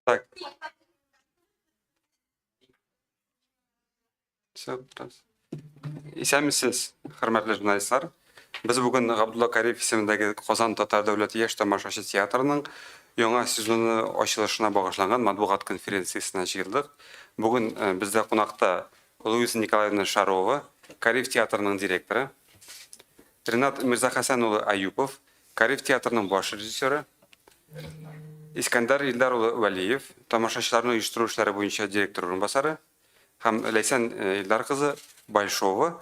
Так. Все, раз. Исәнмесез, хөрмәтле журналистлар. Без бүген Габдулла Кариев исемендәге Казан татар дәүләт яшь тамашачы театрының яңа сезоны ачылышына багышланган матбугат конференциясенә җыелдык. Бүген э, бездә кунакта Луиза Николаевна Шарова, Кариев театрының директоры, Ренат Мирзахәсән улы Аюпов, Кариев театрының баш режиссеры, Искәндәр Илдар улы Вәлиев, тамашачыларны оештыру эшләре буенча директор урынбасары, һәм Ләйсән Илдар кызы Большова,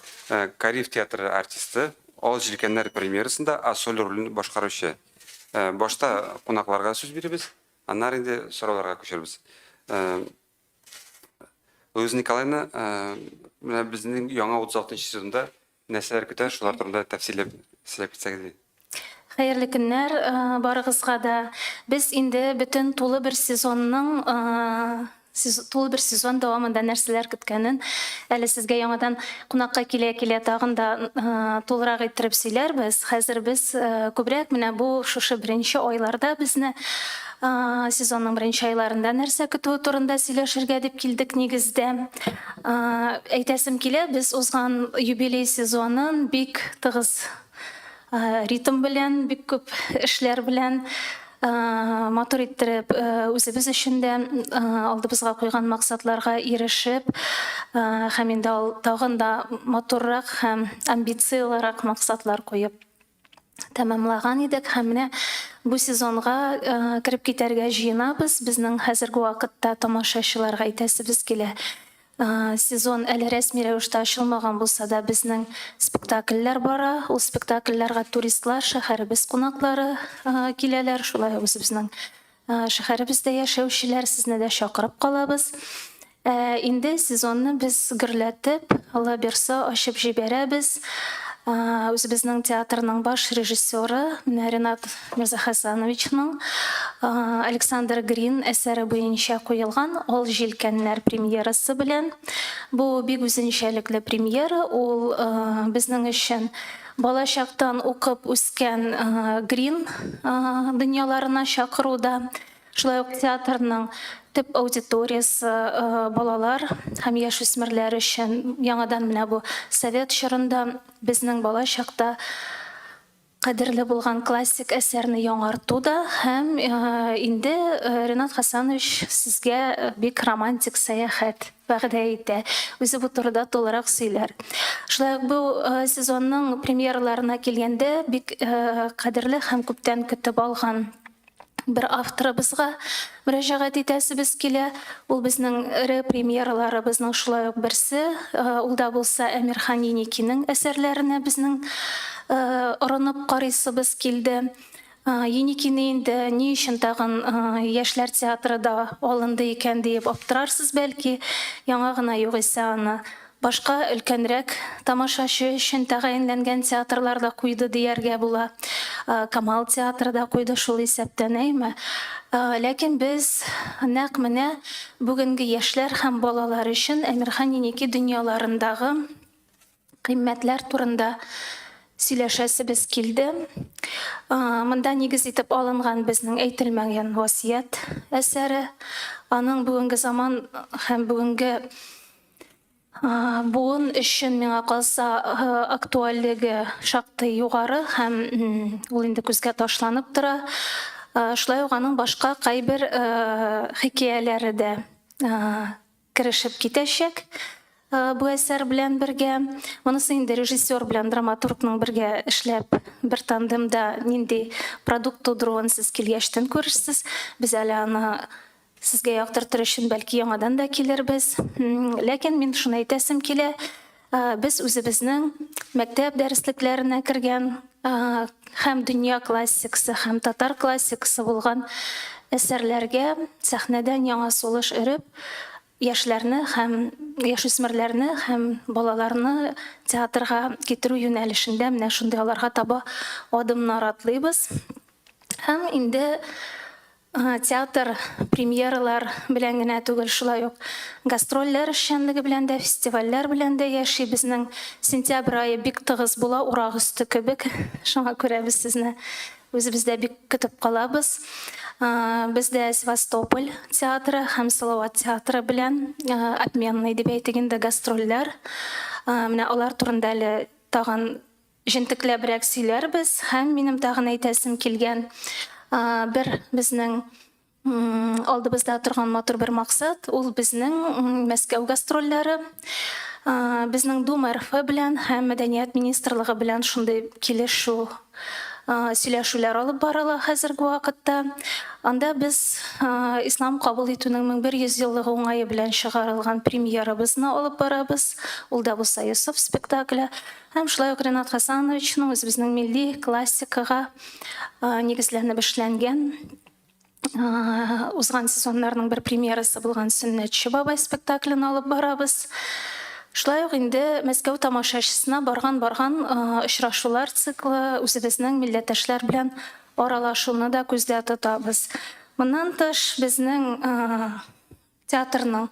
Кариев театры артисты, Ал җилкәннәр премьерасында Ассоль ролен башкаручы. Башта кунакларга сүз биребез, аннары инде сорауларга күчербез. Луиза Николаевна, менә безнең яңа 36 сезонда нәрсәләр көтә, шулар турында тәфсилләп сөйләп китсәгез иде. Хәерле көннәр барыгызга да. Без инде бөтен тулы бер сезонның тулы бер сезон дәвамында нәрсәләр көткәнен әле сезгә яңадан кунакка килә-килә тагын да тулырак иттереп сөйләрбез. Хәзер без күбрәк менә бу шушы беренче айларда безне сезонның беренче айларында нәрсә көтүе турында сөйләшергә дип килдек нигездә. Әйтәсем килә, без узган юбилей сезонын бик тыгыз ритм белән, бик күп эшләр белән матур иттереп үзебез өчен дә алдыбызга куйган максатларга ирешеп һәм инде тагын да матуррак һәм амбициялерак максатлар куеп тәмамлаган идек һәм менә бу сезонга кереп китәргә җыенабыз. Безнең хәзерге вакытта тамашачыларга әйтәсебез килә, сезон әле рәсми рәвештә ачылмаган булса да, безнең спектакльләр бара. Ул спектакльләргә туристлар, шәһәребез кунаклары киләләр, шулай ук үзебезнең Шәһәребездә яшәүчеләр, сезне дә чакырып калабыз. Ә инде сезонны без гөрләтеп, Алла бирса, ачып җибәрәбез. Үзебезнең театрның баш режиссеры менә Ренат Мирзахасановичның Александр Грин әсәре буенча куелган Ал җилкәннәр премьерасы белән. Бу бик үзенчәлекле премьера, ул безнең өчен Балачактан укып үскән Грин дөньяларына чакыруда, шулай ук театрның төп аудиториясе балалар һәм яшүсмерләр өчен яңадан менә бу совет чорында безнең балачакта кадерле булган классик әсәрне яңарту да һәм инде Ренат Хасанович сезгә бик романтик сәяхәт вәгъдә итә. Үзе бу турыда тулырак сөйләр. Шулай ук бу сезонның премьераларына килгәндә, бик кадерле һәм күптән көтеп алган бер авторыбызга мөрәҗәгать итәсебез килә. Ул безнең эре премьераларыбызның шулай ук берсе. Ул да булса Әмирхан Еникинең әсәрләренә безнең орынып карыйсыбыз килде. Еникине инде ни өчен тагын яшьләр театры да алынды икән диеп аптырарсыз бәлки. Яңа гына югыйсә аны башка өлкәнрәк тамашачы өчен тәгаенләнгән театрлар да куйды дияргә була. Камал театры да куйды шул исәптән, әйме? Ләкин без нәкъ менә бүгенге яшьләр һәм балалар өчен Әмирхан Еники дөньяларындагы кыйммәтләр турында сөйләшәсебез килде. Монда нигез итеп алынган безнең әйтелмәгән васыять әсәре. Аның бүгенге заман һәм бүгенге буын өчен, миңа калса, актуальлеге шактый югары һәм ул инде күзгә ташланып тора. Шулай ук аның башка кайбер хикәяләре дә керешеп китәчәк бу әсәр белән бергә. Монысы инде режиссер белән драматургның бергә эшләп, бер тандемда нинди продукт тудыруын сез килгәчтен күрерсез. Без әле аны сезгә яктыртыр өчен бәлки яңадан да килербез. Ләкин мин шуны әйтәсем килә, без үзебезнең мәктәп дәреслекләренә кергән һәм дөнья классикасы, һәм татар классикасы булган әсәрләргә сәхнәдән яңа сулыш өреп, яшьләрне һәм яшүсмерләрне һәм балаларны театрга китерү юнәлешендә менә шундый аларга таба адымнар атлыйбыз. Һәм инде Театр премьералар белән генә түгел, шулай ук гастрольләр эшчәнлеге белән дә, фестивальләр белән дә яши. Безнең сентябрь ае бик тыгыз була, урак өсте кебек. Шуңа күрә без сезне Үзебез дә бик көтеп калабыз. Бездә Севастополь театры һәм Салават театры белән обменный дип әйтик инде гастрольләр. Менә алар турында әле тагын җентекләбрәк сөйләрбез. Һәм минем тагын әйтәсем килгән бер безнең Алдыбызда торган матур бер максат, ул безнең Мәскәү гастрольләре. Безнең Дума РФ белән һәм Мәдәният министрлыгы белән шундый килешү, сөйләшүләр алып барыла хәзерге вакытта. Анда без Ислам кабул итүнең 1100 еллыгы уңае белән чыгарылган премьерабызны алып барабыз. Ул да булса Йосыф спектакле. Һәм шулай ук Ренат Хасановичның үзебезнең милли классикага нигезләнеп эшләнгән узган сезоннарның бер премьерасы булган Сөннәтче бабай спектаклен алып барабыз. Шулай ук инде Мәскәү тамашачысына барган-барган очрашулар циклы, үзебезнең милләттәшләр белән аралашуны да күздә тотабыз. Моннан тыш, безнең Театрның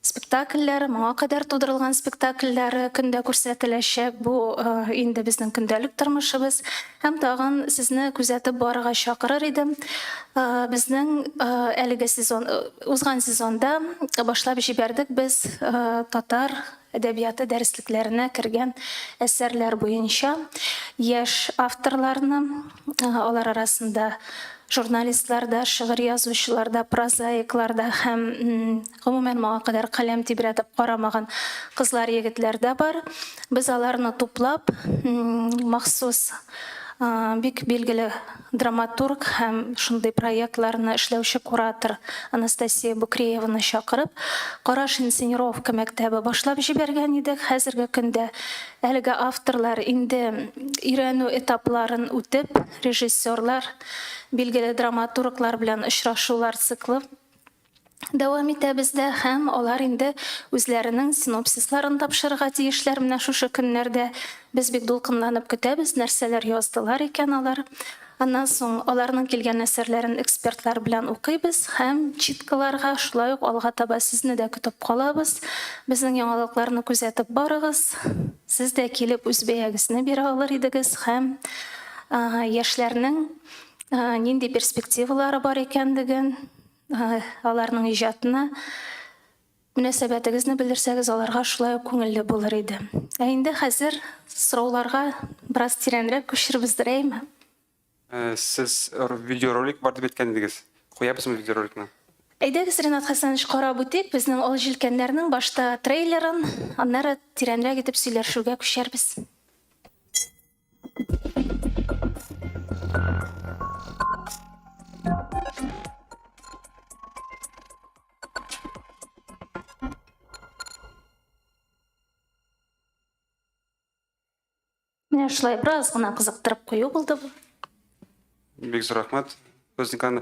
спектакльләре, моңа кадәр тудырылган спектакльләре көндә күрсәтеләчәк. Бу инде безнең көндәлек тормышыбыз. Һәм тагын сезне күзәтеп барырга чакырыр идем. Безнең әлеге сезон, узган сезонда башлап җибәрдек без татар әдәбияты дәреслекләренә кергән әсәрләр буенча яшь авторларны, алар арасында журналистлар да, шигырь язучылар да, прозаиклар да һәм, гомумән, моңа кадәр каләм тибрәтеп карамаган кызлар, егетләр дә бар. Без аларны туплап, махсус бик билгеле драматург һәм шундый проектларны эшләүче куратор Анастасия Букрееваны чакырып, Караш инсценировка мәктәбе башлап җибәргән идек. Хәзерге көндә әлеге авторлар инде өйрәнү этапларын үтеп, режиссерлар, билгеле драматурглар белән очрашулар циклы дәвам итә бездә һәм алар инде үзләренең синопсисларын тапшырырга тиешләр менә шушы көннәрдә. Без бик дулкынланып көтәбез, нәрсәләр яздылар икән алар. Аннан соң аларның килгән әсәрләрен экспертлар белән укыйбыз һәм читкаларга шулай ук алга таба сезне дә көтеп калабыз. Безнең яңалыкларны күзәтеп барыгыз. Сез дә килеп үз бәягезне бирә алыр идегез һәм яшьләрнең нинди перспективалары бар икәнлеген, Аларның иҗатына мөнәсәбәтегезне белдерсәгез, аларга шулай ук күңелле булыр иде. Ә инде хәзер сорауларга бераз тирәнрәк күчербездер, әйме? Сез видеоролик бар дип әйткән идегез. Куябызмы видеороликны? Әйдәгез, Ренат Хәсәнович, карап үтик безнең Ал җилкәннәрнең башта трейлерын, аннары тирәнрәк итеп сөйләшүгә күчәрбез. Менә шулай бераз гына кызыктырып кую булды бу. Бик зур рәхмәт. Безнең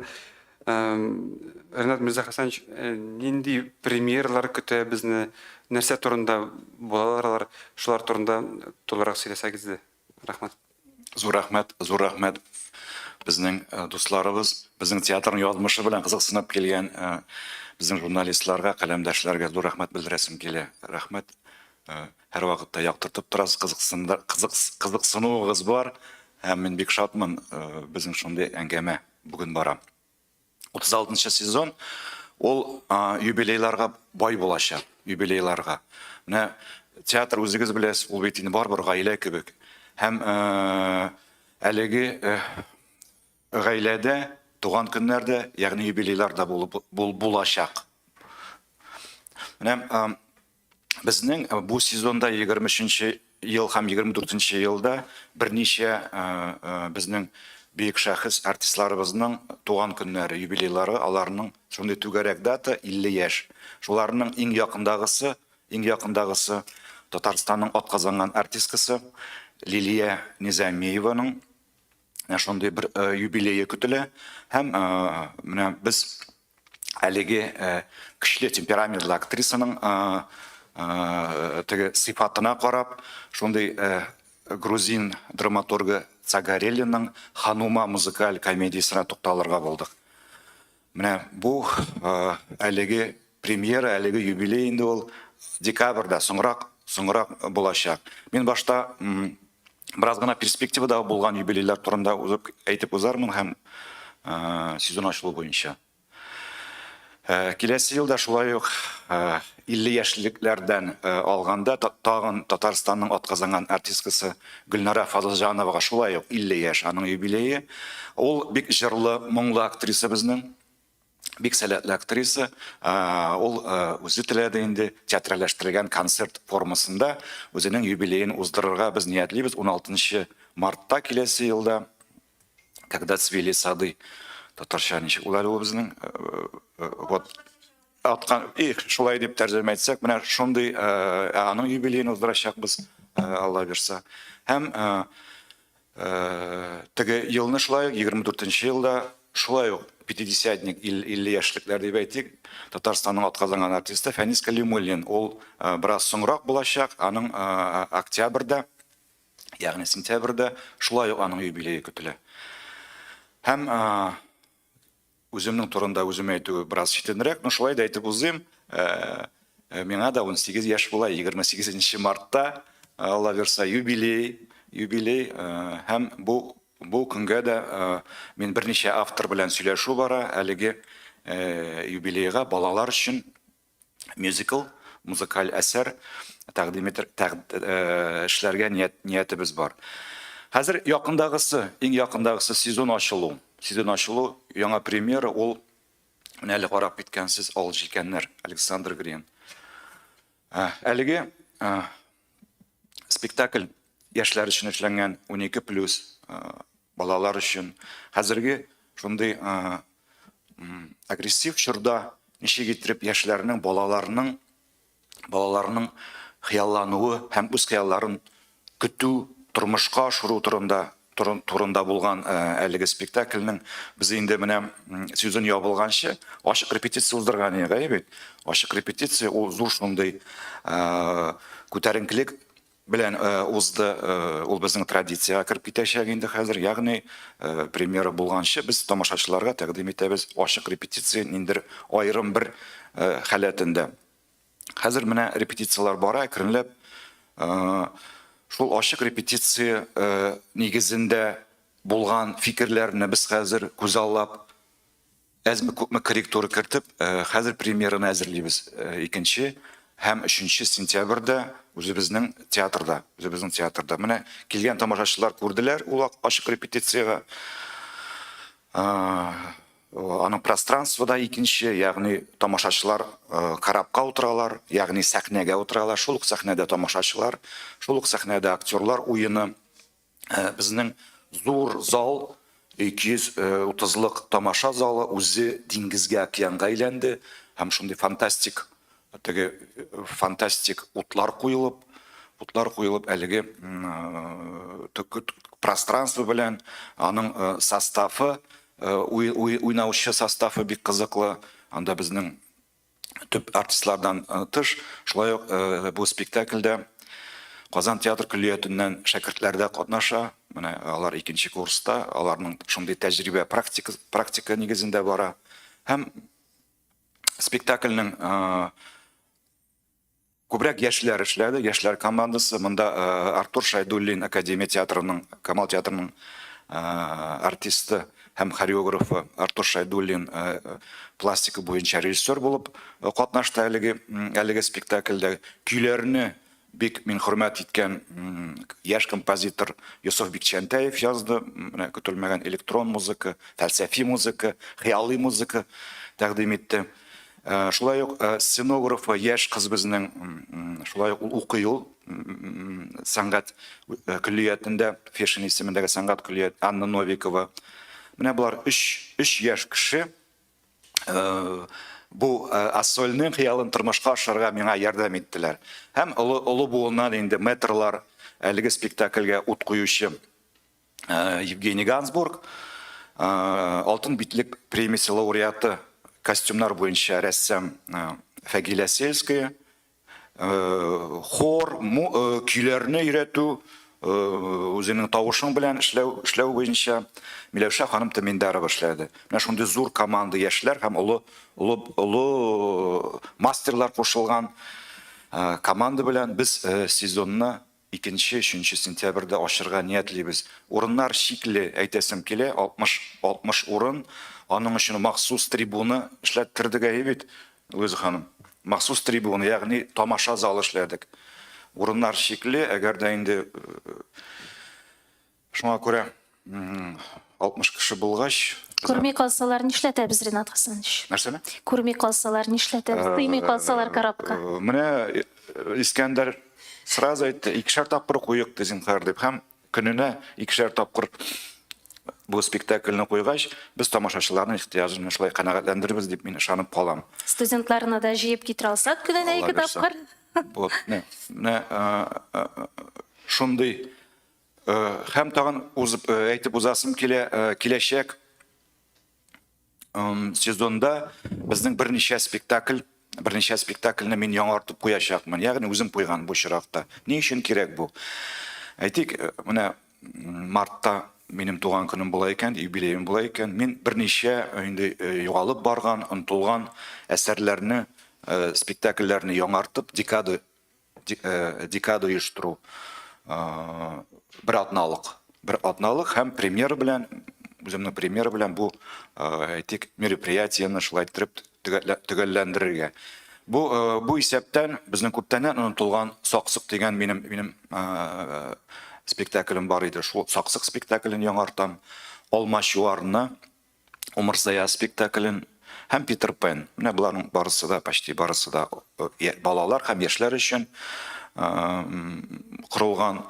Ренат Мирзахасанович, э, нинди премьералар көтә безне, нәрсә турында булалар алар, шулар турында тулырак сөйләсәгез иде. Рәхмәт. Зур рәхмәт, зур рәхмәт. Безнең э, дусларыбыз, безнең театрның язмышы белән кызыксынып килгән э, безнең журналистларга, каләмдәшләргә зур рәхмәт белдерәсем килә. Рәхмәт. Һәрвакытта яктыртып торасыз, кызыксынуыгыз бар. Һәм мин бик шатмын, безнең шундый әңгәмә бүген бара. 36 нчы сезон ул юбилейларга бай булачак, юбилейларга. Менә театр үзегез беләсез, ул бит инде барыбер гаилә кебек. Һәм әлеге гаиләдә туган көннәр дә, ягъни юбилейлар да булып булачак. Менә Безнең э, бу сезонда 23 ел һәм 24 елда берничә э, э, безнең бөек шәхес артистларыбызның туган көннәре, юбилейлары, аларның шундый түгәрәк дата 50 яшь. Шуларның иң якындагысы, иң якындагысы Татарстанның атказанган артисткасы Лилия Низамиеваның менә шундый бер юбилее көтелә. Һәм менә без әлеге көчле темпераментлы актрисаның теге сыйфатына карап, шундый грузин драматургы Цагареллиның Ханума музыкаль комедиясенә тукталырга булдык. Менә бу әлеге премьера, әлеге юбилей инде ул декабрьдә, соңрак, соңрак булачак. Мин башта Бераз гына перспективада булган юбилейлар турында узып әйтеп узармын һәм сезон ачылу буенча. Киләсе елда шулай ук 50 яшьлекләрдән алганда тагын Татарстанның атказанган артисткасы Гөлнара Фазылҗановага шулай ук 50 яшь, аның юбилее. Ул бик җырлы, моңлы актриса безнең. Бик сәләтле актриса. Ул үзе теләде инде театральләштерелгән концерт формасында үзенең юбилеен уздырырга без ниятлибез 16 мартта киләсе елда. Когда цвели сады, татарча ничек ул әле ул безнең вот аткан, их, шулай дип тәрҗемә итсәк, менә шундый аның юбилеен уздырачакбыз, Алла бирса. Һәм теге елны шулай ук, 24 елда шулай ук пятидесятник, 50 яшьлекләр дип әйтик, Татарстанның атказанган артисты Фәнис Калимуллин, ул бераз соңрак булачак, аның октябрьдә, ягъни сентябрьдә шулай ук аның юбилее көтелә. Һәм үземнең турында үзем әйтү бераз читенрәк, но шулай да әйтеп узыйм. Миңа да 18 яшь була, 28 мартта, Алла бирса, юбилей, юбилей һәм бу бу көнгә дә мин берничә автор белән сөйләшү бара, әлеге юбилейга балалар өчен мюзикл, музыкаль әсәр тәкъдим итер, эшләргә ният, ниятебез бар. Хәзер якындагысы, иң якындагысы сезон ачылу. Сезон ачылу, яңа премьера, ул менә әле карап киткәнсез Ал җилкәннәр, Александр Грин. Әлеге спектакль яшьләр өчен эшләнгән 12 плюс балалар өчен. Хәзерге шундый агрессив чорда ничек иттереп яшьләрнең, балаларның балаларның хыяллануы һәм үз хыялларын көтү, тормышка ашыру турында турында булган әлеге спектакльнең без инде менә сезон ябылганчы ачык репетиция уздырган идек, әйе бит? Ачык репетиция ул зур шундый күтәренкелек белән узды, ул безнең традициягә кереп китәчәк инде хәзер. Ягъни премьера булганчы без тамашачыларга тәкъдим итәбез ачык репетиция ниндидер аерым бер халәтендә. Хәзер менә репетицияләр бара, әкренләп шул ачык репетиция нигезендә булган фикерләрне без хәзер күзаллап Әзме-күпме корректура кертеп, хәзер премьераны әзерлибез. Икенче һәм өченче сентябрьдә үзебезнең театрда, үзебезнең театрда. Менә килгән тамашачылар күрделәр ул ачык репетициягә. Аның пространство да икенче, ягъни тамашачылар корабка утыралар, ягъни сәхнәгә утыралар. Шул ук сәхнәдә тамашачылар, шул ук сәхнәдә актерлар уены. Безнең зур зал, 230лык тамаша залы үзе диңгезгә, океанга әйләнде һәм шундый фантастик теге фантастик утлар куелып, утлар куелып әлеге пространство белән аның составы, уйнаучы составы бик кызыклы. Анда безнең төп артистлардан тыш, шулай ук бу спектакльдә Казан театр көллиятеннән шәкертләр дә катнаша. Менә алар икенче курста, аларның шундый тәҗрибә практика, практика нигезендә бара. Һәм спектакльнең Күбрәк яшьләр эшләде, яшьләр командасы. Монда Артур Шайдуллин академия театрының, Камал театрының артисты һәм хореографы Артур Шайдуллин пластика буенча режиссер булып катнашты әлеге әлеге спектакльдә. Көйләрне бик мин хөрмәт иткән яшь композитор Йосыф Бикчәнтәев язды. Менә көтелмәгән электрон музыка, фәлсәфи музыка, хыялый музыка тәкъдим итте. Шулай ук сценографы яшь кыз безнең, шулай ук ул укый ул сәнгать көллиятендә, Фешин исемендәге сәнгать көллият Анна Новикова. Менә болар өч, өч яшь кеше бу Ассольнең хыялын тормышка ашырырга миңа ярдәм иттеләр. Һәм олы, олы буыннан инде мэтрлар әлеге спектакльгә ут куючы Евгений Гансбург, Алтын битлек премиясе лауреаты, костюмнар буенча рәссам Фәгилә Сельская, хор, көйләрне өйрәтү, үзеңнең тавышың белән эшләү, эшләү буенча Миләүшә ханым Тәминдарова эшләде. Менә шундый зур команда яшьләр һәм олы, олы, олы мастерлар кушылган команда белән без сезонны. Икенче, өченче сентябрьдә ачырга ниятлибез. Урыннар чикле, әйтәсем килә, 60, 60 урын. Аның өчен махсус трибуна эшләттердек әйе бит, Луиза ханым? Махсус трибуна, ягъни тамаша залы эшләдек. Урыннар чикле, әгәр дә инде шуңа күрә 60 кеше булгач, Күрми калсалар нишләтәбез, Ринат Хасанович? Нәрсәне? Күрми калсалар нишләтәбез? Сыймый калсалар коробка. Менә Искәндәр сразу әйтте, икешәр тапкыр куйык, ди, зинһар дип. Һәм көненә икешәр тапкыр бу спектакльне куйгач, без тамашачыларның ихтыяҗын шулай канәгатьләндерербез дип мин ышанып калам. Студентларны да җыеп китерә алсак, көненә ике тапкыр. Вот, менә шундый Һәм тагын узып, әйтеп узасым килә, киләчәк сезонда безнең берничә спектакль, берничә спектакльне мин яңартып куячакмын. Ягъни үзем куйган бу очракта. Ни өчен кирәк бу? Әйтик, менә мартта минем туган көнем була икән, юбилеем була икән, мин берничә инде югалып барган, онытылган әсәрләрне, спектакльләрне яңартып, декада декада оештыру бер атналык бер атналык һәм премьера белән үземнең премьера белән бу әйтик мероприятиене шулай иттереп төгәлләндерергә бу бу исәптән безнең күптәннән онытылган саксык дигән минем минем спектаклем бар иде шул саксык спектаклен яңартам алмачуарны Умырзая спектаклен һәм Питер Пен. Менә боларның барысы да, почти барысы да балалар һәм яшьләр өчен корылган.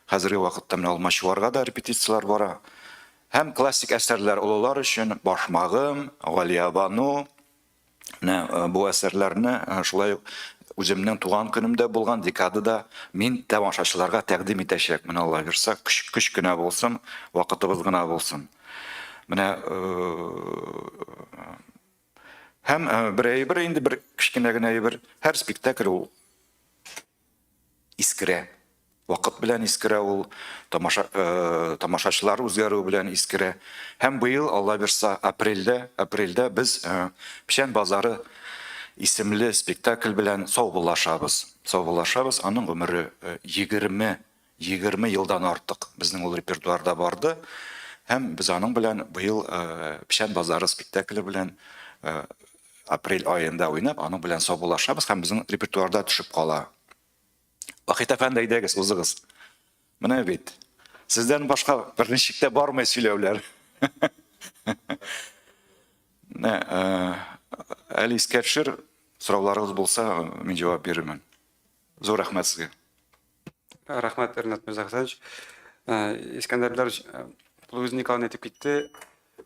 Хәзерге вакытта менә Алмачуарга да репетицияләр бара. Һәм классик әсәрләр олылар өчен Башмагым, Галиябану, Менә э, бу әсәрләрне э, шулай ук үземнең туган көнемдә булган декадада мин тамашачыларга тәкъдим итәчәкмен, Алла бирса, көч, көч кенә булсын, вакытыбыз гына булсын. Менә э, һәм бер әйбер инде бер кечкенә генә әйбер, һәр спектакль ул искерә. Вакыт белән искерә ул, тамаша, э, тамашачылар үзгәрү белән искерә. Һәм быел, Алла бирса, апрельдә, апрельдә без э, Печән базары исемле спектакль белән саубуллашабыз. Саубуллашабыз, аның гомере 20, э, 20 елдан артык безнең ул репертуарда барды. Һәм без аның белән быел э, Печән базары спектакле белән э, апрель аенда уйнап, аның белән саубуллашабыз һәм безнең репертуарда төшеп кала. Вахит әфәнде, әйдәгез, узыгыз. Менә бит. Сездән башка берничек тә бармый сөйләүләр. Менә, э, әле искә төшер, сорауларыгыз булса, мин җавап бирермен. Зур рәхмәт сезгә. Рәхмәт, Ринат Мирзахсанович. Э, Искәндәр Билалович, э, Луиза Николаевна әйтеп китте,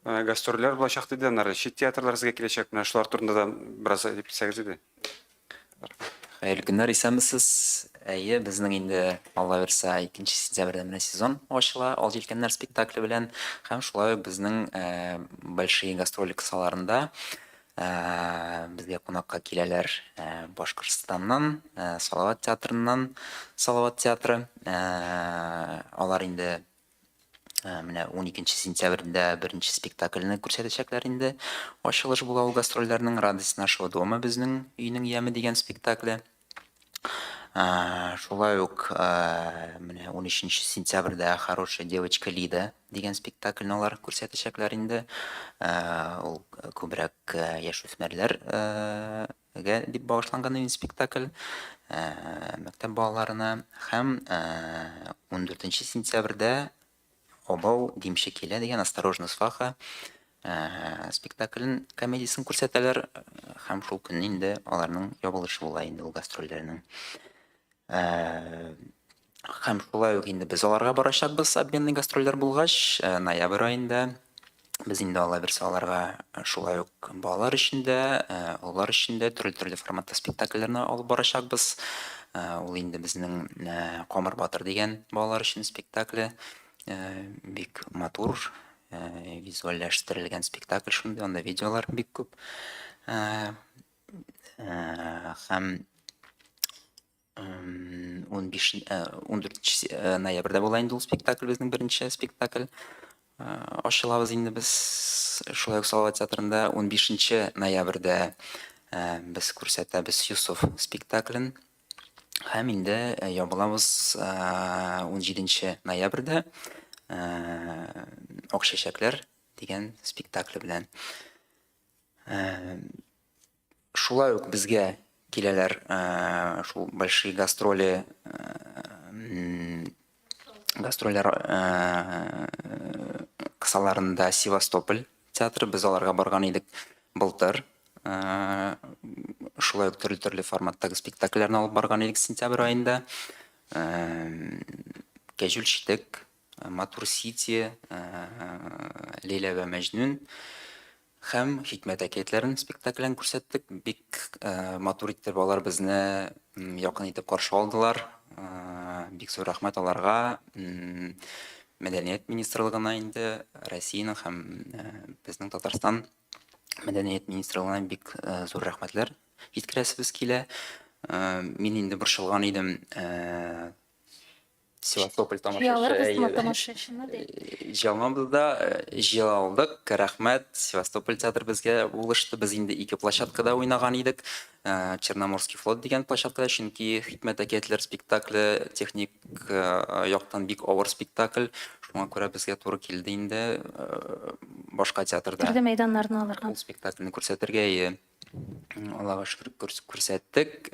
гастрольләр булачак диде, аннары чит театрлар сезгә киләчәк. Менә шулар турында да бераз әйтеп китсәгез иде. Хәерле көннәр, исәнмесез. Әйе, безнең инде, Алла бирсә, 2 сентябрьдә менә сезон ачыла Ал җилкәннәр спектакле белән. Һәм шулай ук безнең э, большие гастроли кысаларында э, безгә кунакка киләләр э, Башкортстаннан, Салават театрыннан, Салават театры. Алар инде Ә, менә 12 сентябрьдә беренче спектакльне күрсәтәчәкләр инде. Ачылыш була ул гастрольләрнең Радость нашего дома безнең өйнең яме дигән спектакле. Ә, шулай ук ә, менә 13 сентябрьдә Хорошая девочка Лида дигән спектакльне алар күрсәтәчәкләр инде. Ә, ул күбрәк яшүсмерләр гә дип багышланган инде спектакль мәктәп балаларына һәм 14 сентябрьдә Абау димче килә дигән Осторожно сваха спектаклен комедиясен күрсәтәләр һәм шул көнне инде аларның ябылышы була инде ул гастрольләрнең. Һәм шулай ук инде без аларга барачакбыз обменный гастрольләр булгач, ноябрь аенда Без инде алла бирсә аларга шулай ук балалар өчен дә, олылар өчен дә төрле-төрле форматта спектакльләрне алып барачакбыз. Ул инде безнең Камыр батыр дигән балалар өчен спектакле. Бик матур, визуальләштерелгән спектакль шундый, анда видеолар бик күп. Һәм 15 14 э, ноябрьдә була инде ул спектакль безнең беренче спектакль ачылабыз инде без шулай ук Салават театрында 15 ноябрьдә без күрсәтәбез Йосыф спектаклен. Һәм инде ябылабыз 17 ноябрьдә Ак чәчәкләр дигән спектакль белән. Шулай ук безгә киләләр шул большие гастроли гастрольләр кысаларында Севастополь театры, без аларга барган идек былтыр. Шулай ук төрле-төрле форматтагы спектакльләрне алып барган идек сентябрь аенда. Кәҗүл читек, Матур Сити, Ләйлә вә Мәҗнүн һәм Хикмәт әкиятләрен спектаклен күрсәттек. Бик матур итеп алар безне якын итеп каршы алдылар. Бик зур рәхмәт аларга. Мәдәният министрлыгына инде Россиянең һәм безнең Татарстан мәдәният министрлыгына бик зур рәхмәтләр җиткерәсебез килә. Мин инде борчылган идем Севастополь тамашачы. Җыяларбызмы тамашачыны дип? Җыялмабыз да, җыя алдык. Рәхмәт, Севастополь театры безгә булышты. Без инде ике площадкада уйнаган идек. Черноморский флот дигән площадкада, чөнки Хикмәт әкиятләр спектакле техник яктан бик авыр спектакль. Шуңа күрә безгә туры килде инде башка театрда. Төрле мәйданнарны алырга. Ул спектакльне күрсәтергә, әйе. Аллага шөкер, күрсәттек,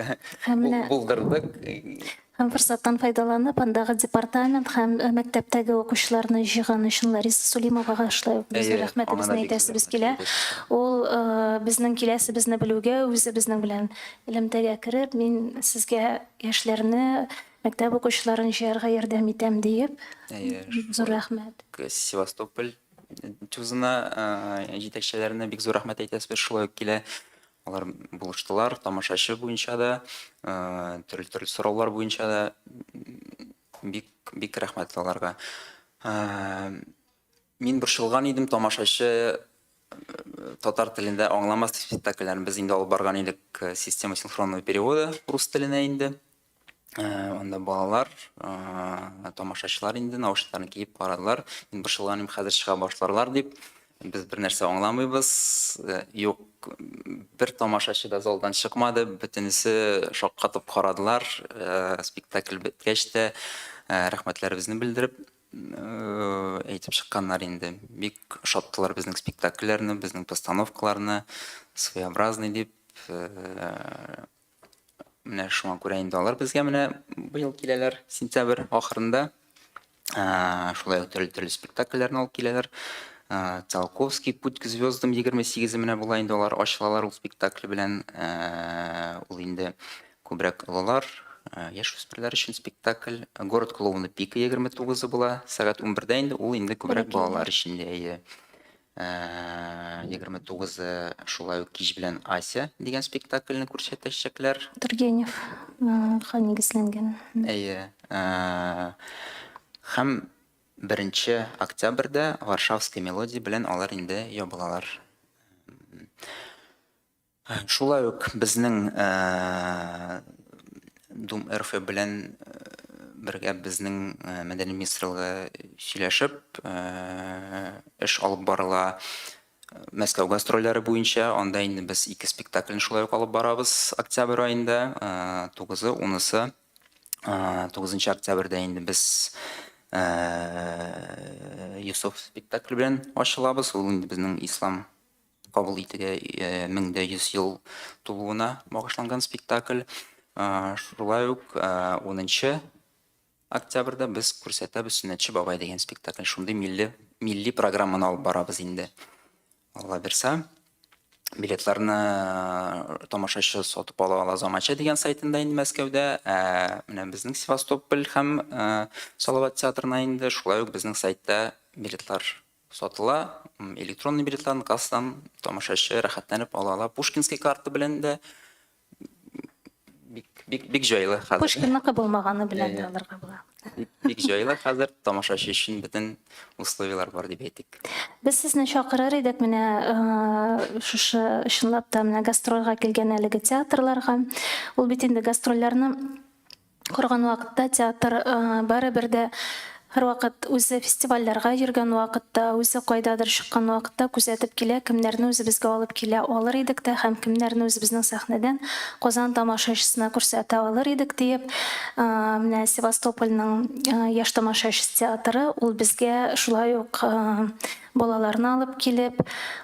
Һәм менә булдырдык. Һәм форсаттан файдаланып, андагы департамент һәм э, мәктәптәге укучыларны җыйган өчен Лариса Сулимовага шулай ук безнең рәхмәтебезне әйтәсебез килә. Ул э, безнең киләсебезне белүгә, үзе безнең белән элемтәгә кереп, мин сезгә яшьләрне, мәктәп укучыларын җыярга ярдәм итәм диеп, зур рәхмәт. Севастополь ТЮЗына җитәкчеләренә бик зур рәхмәт әйтәсебез, шулай ук килә. Алар булыштылар, тамашачы буенча да, төрле-төрле сораулар буенча да бик бик рәхмәтле аларга. Мин борчылган идем, тамашачы татар телендә аңламас дип спектакльләрне без инде алып барган идек система синхронного перевода рус теленә инде. Анда балалар, тамашачылар инде наушникларын киеп карадылар. Мин борчылган идем, хәзер чыга башларлар дип. Без бер нәрсә аңламыйбыз. Юк, бер тамашачы да залдан чыкмады. Бөтенесе шаккатып карадылар. Спектакль беткәч тә рәхмәтләребезне белдереп әйтеп чыкканнар инде. Бик ошаттылар безнең спектакльләрне, безнең постановкаларны, своеобразный дип. Менә шуңа күрә инде алар безгә менә быел киләләр, сентябрь ахырында. Шулай ук төрле-төрле спектакльләрне алып киләләр. Циолковский Путь к звездам 28-е менә була инде алар ачылалар ул спектакль белән. Ул инде күбрәк олылар, яшүсмерләр өчен спектакль. Город клоуны Пика 29-ы була, сәгать 11-дә инде ул инде күбрәк балалар өчен дә, әйе. 29-ы шулай ук кич белән Ася дигән спектакльне күрсәтәчәкләр. Тургенев га нигезләнгән. Әйе. Һәм 1 октябрьдә Варшавская мелодия белән алар инде ябылалар. Шулай ук безнең Дум РФ белән бергә безнең мәдәни министрлыгы сөйләшеп эш алып барыла. Мәскәү гастрольләре буенча анда инде без ике спектакльне шулай ук алып барабыз октябрь аенда, 9-ы, 10-сы. 9 октябрьдә инде без Йосыф спектакле белән ачылабыз. Ул инде безнең ислам кабул итүгә 1100 ел тулуына багышланган спектакль. Шулай ук 10 октябрьдә без күрсәтәбез Сөннәтче бабай дигән спектакль. Шундый милли милли программаны алып барабыз инде. Алла бирсә. Билетларны тамашачы сатып ала ала Заманча дигән сайтында инде Мәскәүдә. Ә менә безнең Севастополь һәм Салават театрына инде шулай ук безнең сайтта билетлар Сатыла, электронный билетларны кассадан тамашачы рәхәтләнеп ала ала. Пушкинский карта белән дә бик бик бик җайлы хәзер. Пушкинныкы булмаганы белән дә алырга була. Бик, бик җайлы хәзер тамашачы өчен бөтен условияләр бар дип әйтик. Без сезне чакырыр идек менә э, шушы чынлап та менә гастрольгә килгән әлеге театрларга. Ул бит инде гастрольләрне Корган вакытта театр барыбер дә Һәрвакыт үзе фестивальләргә йөргән вакытта, үзе кайдадыр чыккан вакытта күзәтеп килә, кемнәрне үзебезгә алып килә алыр идек тә һәм кемнәрне үзебезнең сәхнәдән Казан тамашачысына күрсәтә алыр идек диеп. Менә Севастопольның яшь тамашачысы театры ул безгә шулай ук балаларны алып килеп,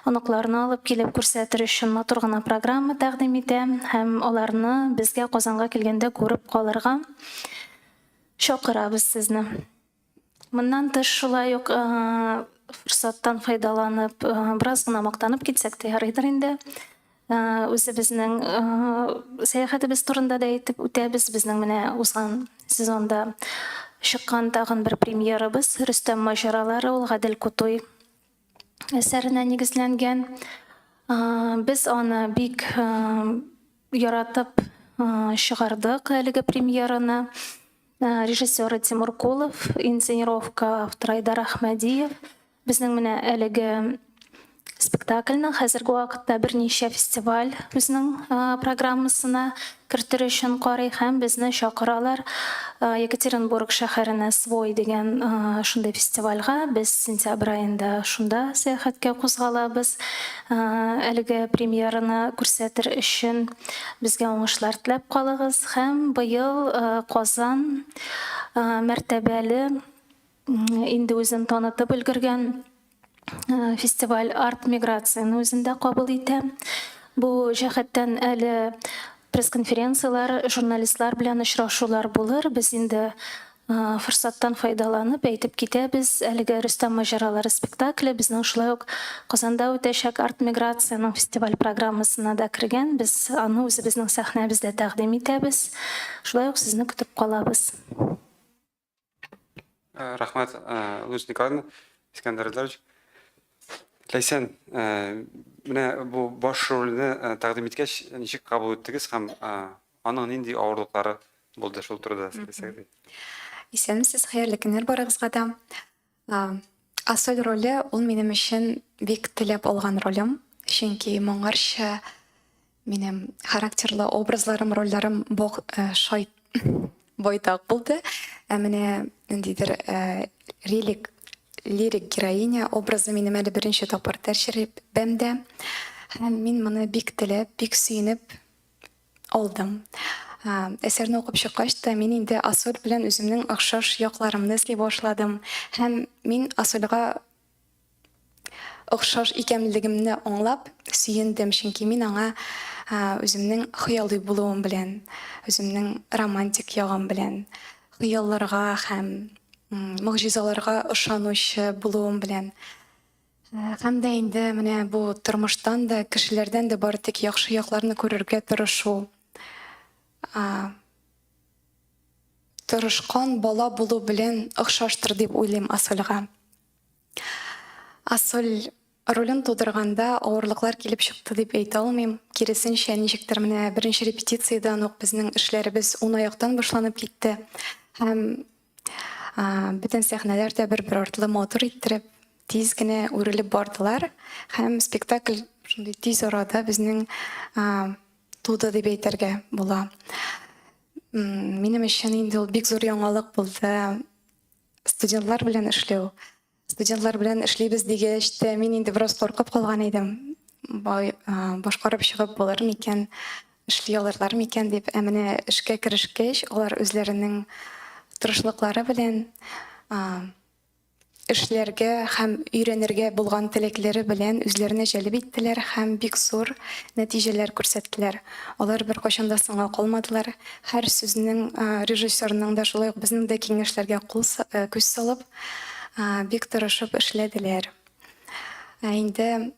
оныкларны алып килеп күрсәтер өчен матур гына программа тәкъдим итә һәм аларны безгә Казанга килгәндә күреп калырга Чакырабыз сезне. Моннан тыш шулай ук форсаттан файдаланып, бераз гына мактанып китсәк тә ярыйдыр инде. Үзебезнең сәяхәтебез турында да әйтеп үтәбез. Безнең менә узган сезонда чыккан тагын бер премьерабыз Рөстәм маҗаралары, ул Гадел Кутуй әсәренә нигезләнгән. Без аны бик яратып чыгардык әлеге премьераны. Режиссеры Тимур Кулов, инсценировка авторы Айдар Әхмәдиев. Безнең менә әлеге спектакльне хәзерге вакытта берничә фестиваль үзенең программасына кертер өчен карый һәм безне чакыралар Екатеринбург шәһәренә Свой дигән шундый фестивальгә. Без сентябрь аенда шунда сәяхәткә кузгалабыз. Әлеге премьераны күрсәтер өчен безгә уңышлар теләп калыгыз һәм быел Казан мәртәбәле инде үзен танытып өлгергән фестиваль арт-миграцияне үзендә кабул итә. Бу җәһәттән әле пресс-конференцияләр, журналистлар белән очрашулар булыр. Без инде форсаттан файдаланып әйтеп китәбез, әлеге Рөстәм маҗаралары спектакле безнең шулай ук Казанда үтәчәк арт-миграциянең фестиваль программасына да кергән. Без аны үзебезнең сәхнәбездә тәкъдим итәбез. Шулай ук сезне көтеп калабыз. Рәхмәт, Луиза Николаевна, Искәндәр Илдарович. Ләйсән, менә бу баш рольне тәкъдим иткәч, ничек кабул иттегез һәм аның нинди авырлыклары булды, шул турыда сөйләсәгез. Исәнмесез, хәерле көннәр барыгызга да. Асоль роле ул минем өчен бик теләп алган ролем, чөнки моңарчы минем характерлы образларым, рольләрем шай байтак булды. Ә менә ниндидер лирик лирик героиня образы минем әле беренче тапкыр тәҗрибәмдә. Һәм мин моны бик теләп, бик сөенеп алдым. Әсәрне укып чыккач та, мин инде Асоль белән үземнең охшаш якларымны эзли башладым. Һәм мин Асольгә охшаш икәнлегемне аңлап сөендем, чөнки мин аңа үземнең хыялый булуым белән, үземнең романтик ягым белән, хыялларга һәм могҗизаларга ышанучы булуым белән Һәм дә инде менә бу тормыштан да, кешеләрдән дә бары тик яхшы якларны күрергә тырышу. Тырышкан бала булу белән охшаштыр дип уйлыйм Асольга. Асоль ролен тудырганда авырлыклар килеп чыкты дип әйтә алмыйм. Киресенчә, ничектер менә беренче репетициядән ук безнең эшләребез ун аяктан башланып китте. Һәм Бөтен сәхнәләр дә бер-бер артлы матур иттереп, тиз генә үрелеп бардылар һәм спектакль шундый тиз арада безнең туды дип әйтергә була. Минем өчен инде ул бик зур яңалык булды. Студентлар белән эшләү. Студентлар белән эшлибез дигәч тә, мин инде бераз куркып калган идем. Бай, башкарып чыгып булыр микән, эшли алырлар микән дип. Ә менә эшкә керешкәч, алар үзләренең тырышлыклары белән эшләргә һәм өйрәнергә булган теләкләре белән үзләренә җәлеп иттеләр һәм бик зур нәтиҗәләр күрсәттеләр. Алар беркайчан да соңга калмадылар. Һәр сүзнең режиссерның да, шулай ук безнең дә киңәшләргә кул күз салып, бик тырышып эшләделәр. Ә инде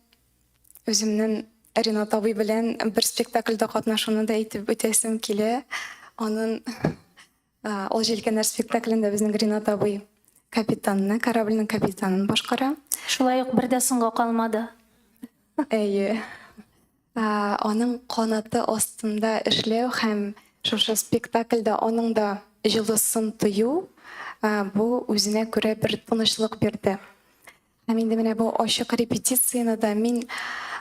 үземнең Ренат абый белән бер спектакльдә катнашуны да әйтеп үтәсем килә. Анын Ал җилкәннәр спектаклендә безнең Ренат абый капитанны, корабльнең капитанын башкара. Шулай ук бер дә соңга калмады. Әйе. Аның канаты астында эшләү һәм шушы спектакльдә аның да җылысын тою, бу үзенә күрә бер тынычлык бирде. Һәм инде менә бу ачык репетицияне дә мин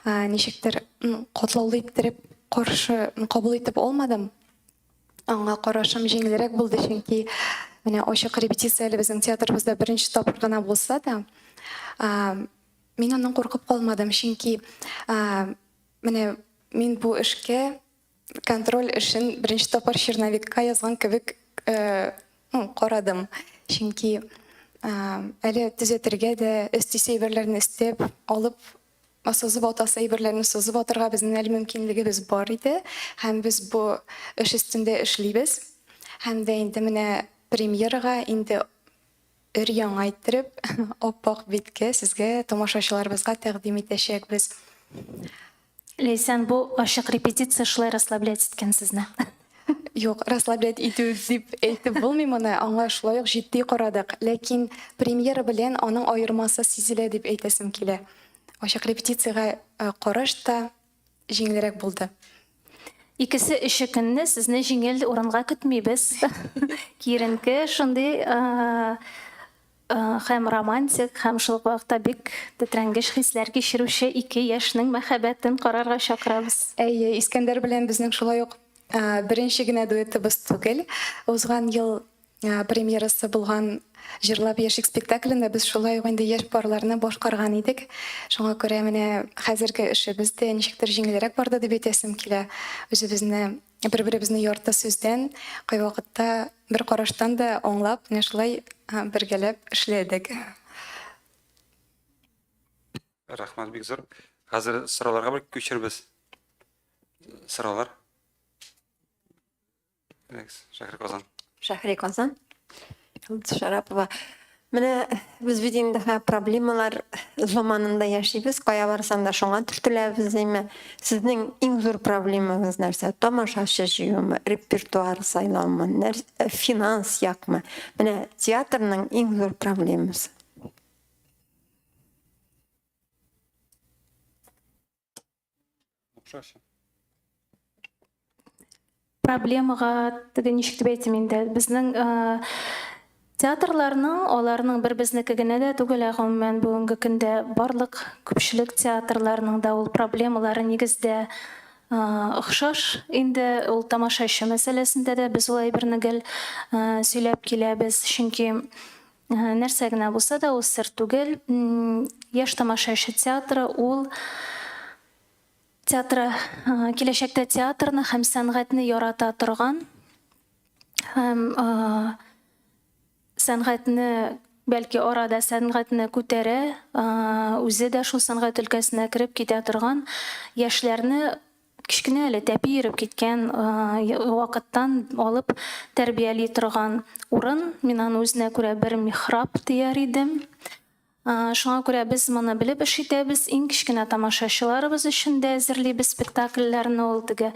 ничектер катлаулы иттереп каршы кабул итеп алмадым. Аңа карашым җиңелрәк булды, чөнки Менә ачык репетиция әле безнең театрыбызда беренче тапкыр гына булса да, мин аннан куркып калмадым, чөнки менә мин бу эшкә контроль эшен беренче тапкыр черновикка язган кебек ну, карадым. Чөнки әле төзәтергә дә, өстисе әйберләрне өстәп, алып, сызып атасы әйберләрне сызып атырга безнең әле мөмкинлегебез бар иде. Һәм без бу эш өстендә эшлибез. Һәм дә инде менә премьерага инде өр-яңа иттереп, ап-ак биткә сезгә, тамашачыларыбызга тәкъдим итәчәкбез. Ләйсән, бу ачык репетиция шулай расслаблять иткән сезне. Юк, расслаблять итү дип әйтеп булмый моны, аңа шулай ук җитди карадык. Ләкин премьера белән аның аермасы сизелә дип әйтәсем килә. Ачык репетициягә э, караш та җиңелрәк булды. Икесе өче көнне сезне җиңел урынга көтмибез. Киеренке шундый э, Һәм романтик, һәм шул ук вакытта бик тетрәнгеч хисләр кичерүче ике яшьнең мәхәббәтен карарга чакырабыз. Әйе, Искәндәр белән безнең шулай ук беренче генә дуэтыбыз түгел. Узган ел премьерасы булган Җырлап яшик спектаклендә без шулай ук инде яшь парларны башкарган идек. Шуңа күрә менә хәзерге эшебез дә ничектер җиңелрәк барды дип әйтәсем килә. Үзебезне Бер-беребезне ярты сүздән, кайвакытта бер караштан да аңлап, менә шулай бергәләп эшләдек. Рәхмәт бик зур. Хәзер сорауларга бер күчербез. Сораулар. Шәһри Казан. Шәһри Казан. Йолдыз Шарапова. Менә без бит инде проблемалар заманында яшибез, кая барсаң да шуңа төртеләбез димме. Сезнең иң зур проблемагыз нәрсә? Тамашачы җыюмы, репертуар сайлаумы, финанс якмы? Менә театрның иң зур проблемасы. Проблемага теге ничек дип әйтим инде, безнең э, театрларның, аларның бер безнеке генә дә түгел, ә гомумән бүгенге көндә барлык күпчелек театрларның да ул проблемалары нигездә э, охшаш инде. Ул тамашачы мәсьәләсендә дә без ул әйберне гел э, сөйләп киләбез, чөнки нәрсә генә булса да, ул сер түгел. Яшь тамашачы театры ул театры киләчәктә театрны һәм сәнгатьне ярата торган һәм сәнгатьне бәлки арада сәнгатьне күтәрә, үзе дә шул сәнгать өлкәсенә кереп китә торган яшьләрне Кечкенә әле тәпи йөреп киткән вакыттан алып тәрбияли торган урын. Мин аны үзенә күрә бер михраб дияр идем. Шуңа күрә без моны белеп эш итәбез. Иң кечкенә тамашачыларыбыз өчен дә әзерлибез спектакльләрне. Ул теге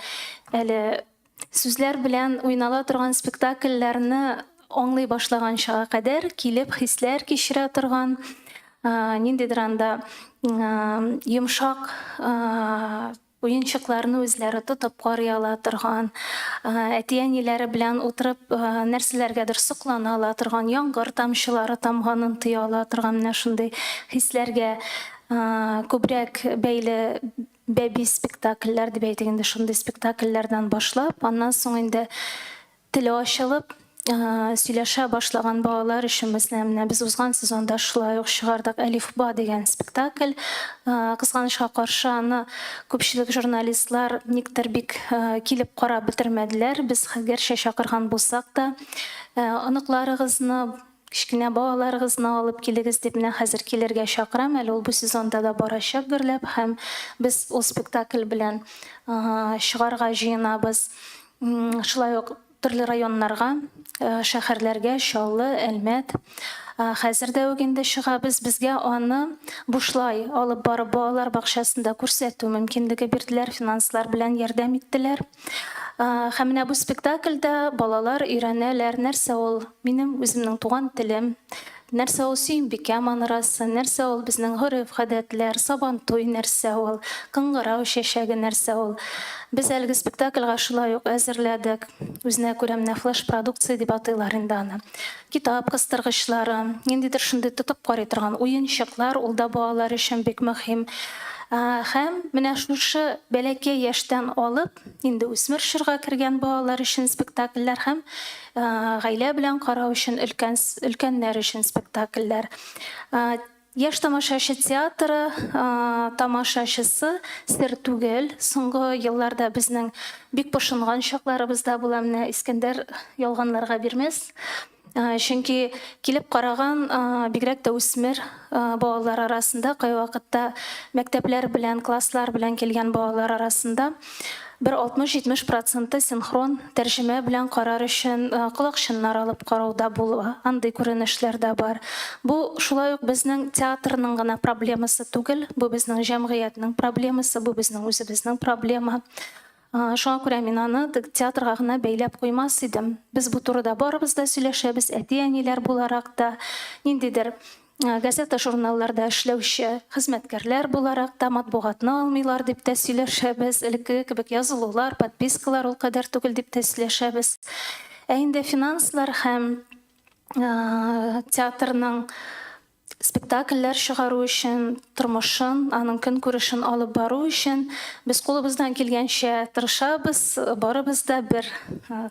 әле сүзләр белән уйнала торган спектакльләрне аңлый башлаганчага кадәр килеп хисләр кичерә торган, ниндидер анда йомшак уенчыкларны үзләре тотып карый ала торган, әти-әниләре белән утырып нәрсәләргәдер соклана ала торган, яңгыр тамчылары тамганын тоя ала торган менә шундый хисләргә күбрәк бәйле бәби спектакльләр дип әйтик инде, шундый спектакльләрдән башлап, аннан соң инде Теле ачылып, сөйләшә башлаган балалар өчен, мәсәлән, менә без узган сезонда шулай ук чыгардык Әлифба дигән спектакль. Кызганычка каршы, аны күпчелек журналистлар никтер бик килеп карап бетермәделәр. Без гәрчә чакырган булсак та, оныкларыгызны, кечкенә балаларыгызны алып килегез дип менә хәзер килергә чакырам. Әле ул бу сезонда да барачак гөрләп һәм без ул спектакль белән чыгарга җыенабыз. Шулай ук төрле районнарга, шәһәрләргә, Чаллы, Әлмәт. Хәзер дә үк инде чыгабыз. Безгә аны бушлай алып барып балалар бакчасында күрсәтү мөмкинлеге бирделәр, финанслар белән ярдәм иттеләр. Һәм менә бу спектакльдә балалар өйрәнәләр, нәрсә ул минем үземнең туган телем, Нәрсә ул Сөембикә манарасы, нәрсә ул безнең гореф-гадәтләр, Сабантуй нәрсә ул, кыңгырау чәчәге нәрсә ул. Без әлеге спектакльгә шулай ук әзерләдек. Үзенә күрә менә флеш-продукция дип атыйлар инде аны. Китап кыстыргычлары, ниндидер шундый тотып карый торган уенчыклар, ул да балалар өчен бик мөһим. Һәм менә шушы бәләкәй яшьтән алып, инде үсмер чорга кергән балалар өчен спектакльләр һәм гаилә белән карау өчен өлкән өлкәннәр өчен спектакльләр. Яшь тамашачы театры тамашачысы сер түгел. Соңгы елларда безнең бик пошынган чакларыбыз да була. Менә Искәндәр ялганларга бирмәс. Чөнки килеп караган, бигрәк тә үсмер балалар арасында, кайвакытта мәктәпләр белән, класслар белән килгән балалар арасында бер 60-70 проценты синхрон тәрҗемә белән карар өчен колакчыннар алып карау да була, андый күренешләр дә бар. Бу шулай ук безнең театрның гына проблемасы түгел, бу безнең җәмгыятьнең проблемасы, бу безнең үзебезнең проблема. Шуңа күрә мин аны театрга гына бәйләп куймас идем. Без бу турыда барыбыз да сөйләшәбез, әти-әниләр буларак та, ниндидер газета-журналларда эшләүче хезмәткәрләр буларак та, матбугатны алмыйлар дип тә сөйләшәбез, элеккеге кебек язылулар, подпискалар ул кадәр түгел дип тә сөйләшәбез. Ә инде финанслар һәм театрның Спектакльләр чыгару өчен, тормышын, аның көнкүрешен алып бару өчен без кулыбыздан килгәнчә тырышабыз, барыбыз да бер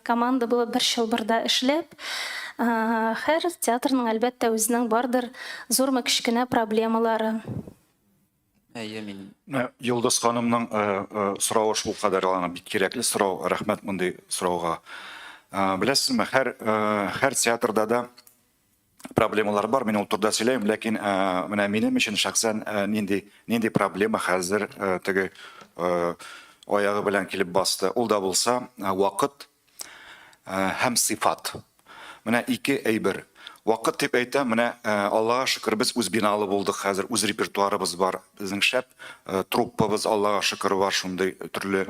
команда булып, бер чылбырда эшләп. Һәр театрның, әлбәттә, үзенең бардыр зурмы, кечкенә проблемалары. Әйе, мин. Йолдыз ханымның соравы шулкадәр аны бик кирәкле сорау. Рәхмәт мондый сорауга. Беләсезме, һәр һәр театрда да проблемалар бар, мин ул турыда сөйләйм, ләкин э, менә минем өчен шәхсән э, нинди нинди проблема хәзер э, теге аягы белән килеп басты. Ул да булса вакыт һәм сыйфат. Менә ике әйбер. Вакыт дип әйтәм, менә Аллага шөкер, без үз биналы булдык хәзер, үз репертуарыбыз бар, безнең шәп труппабыз, Аллага шөкер, бар шундый төрле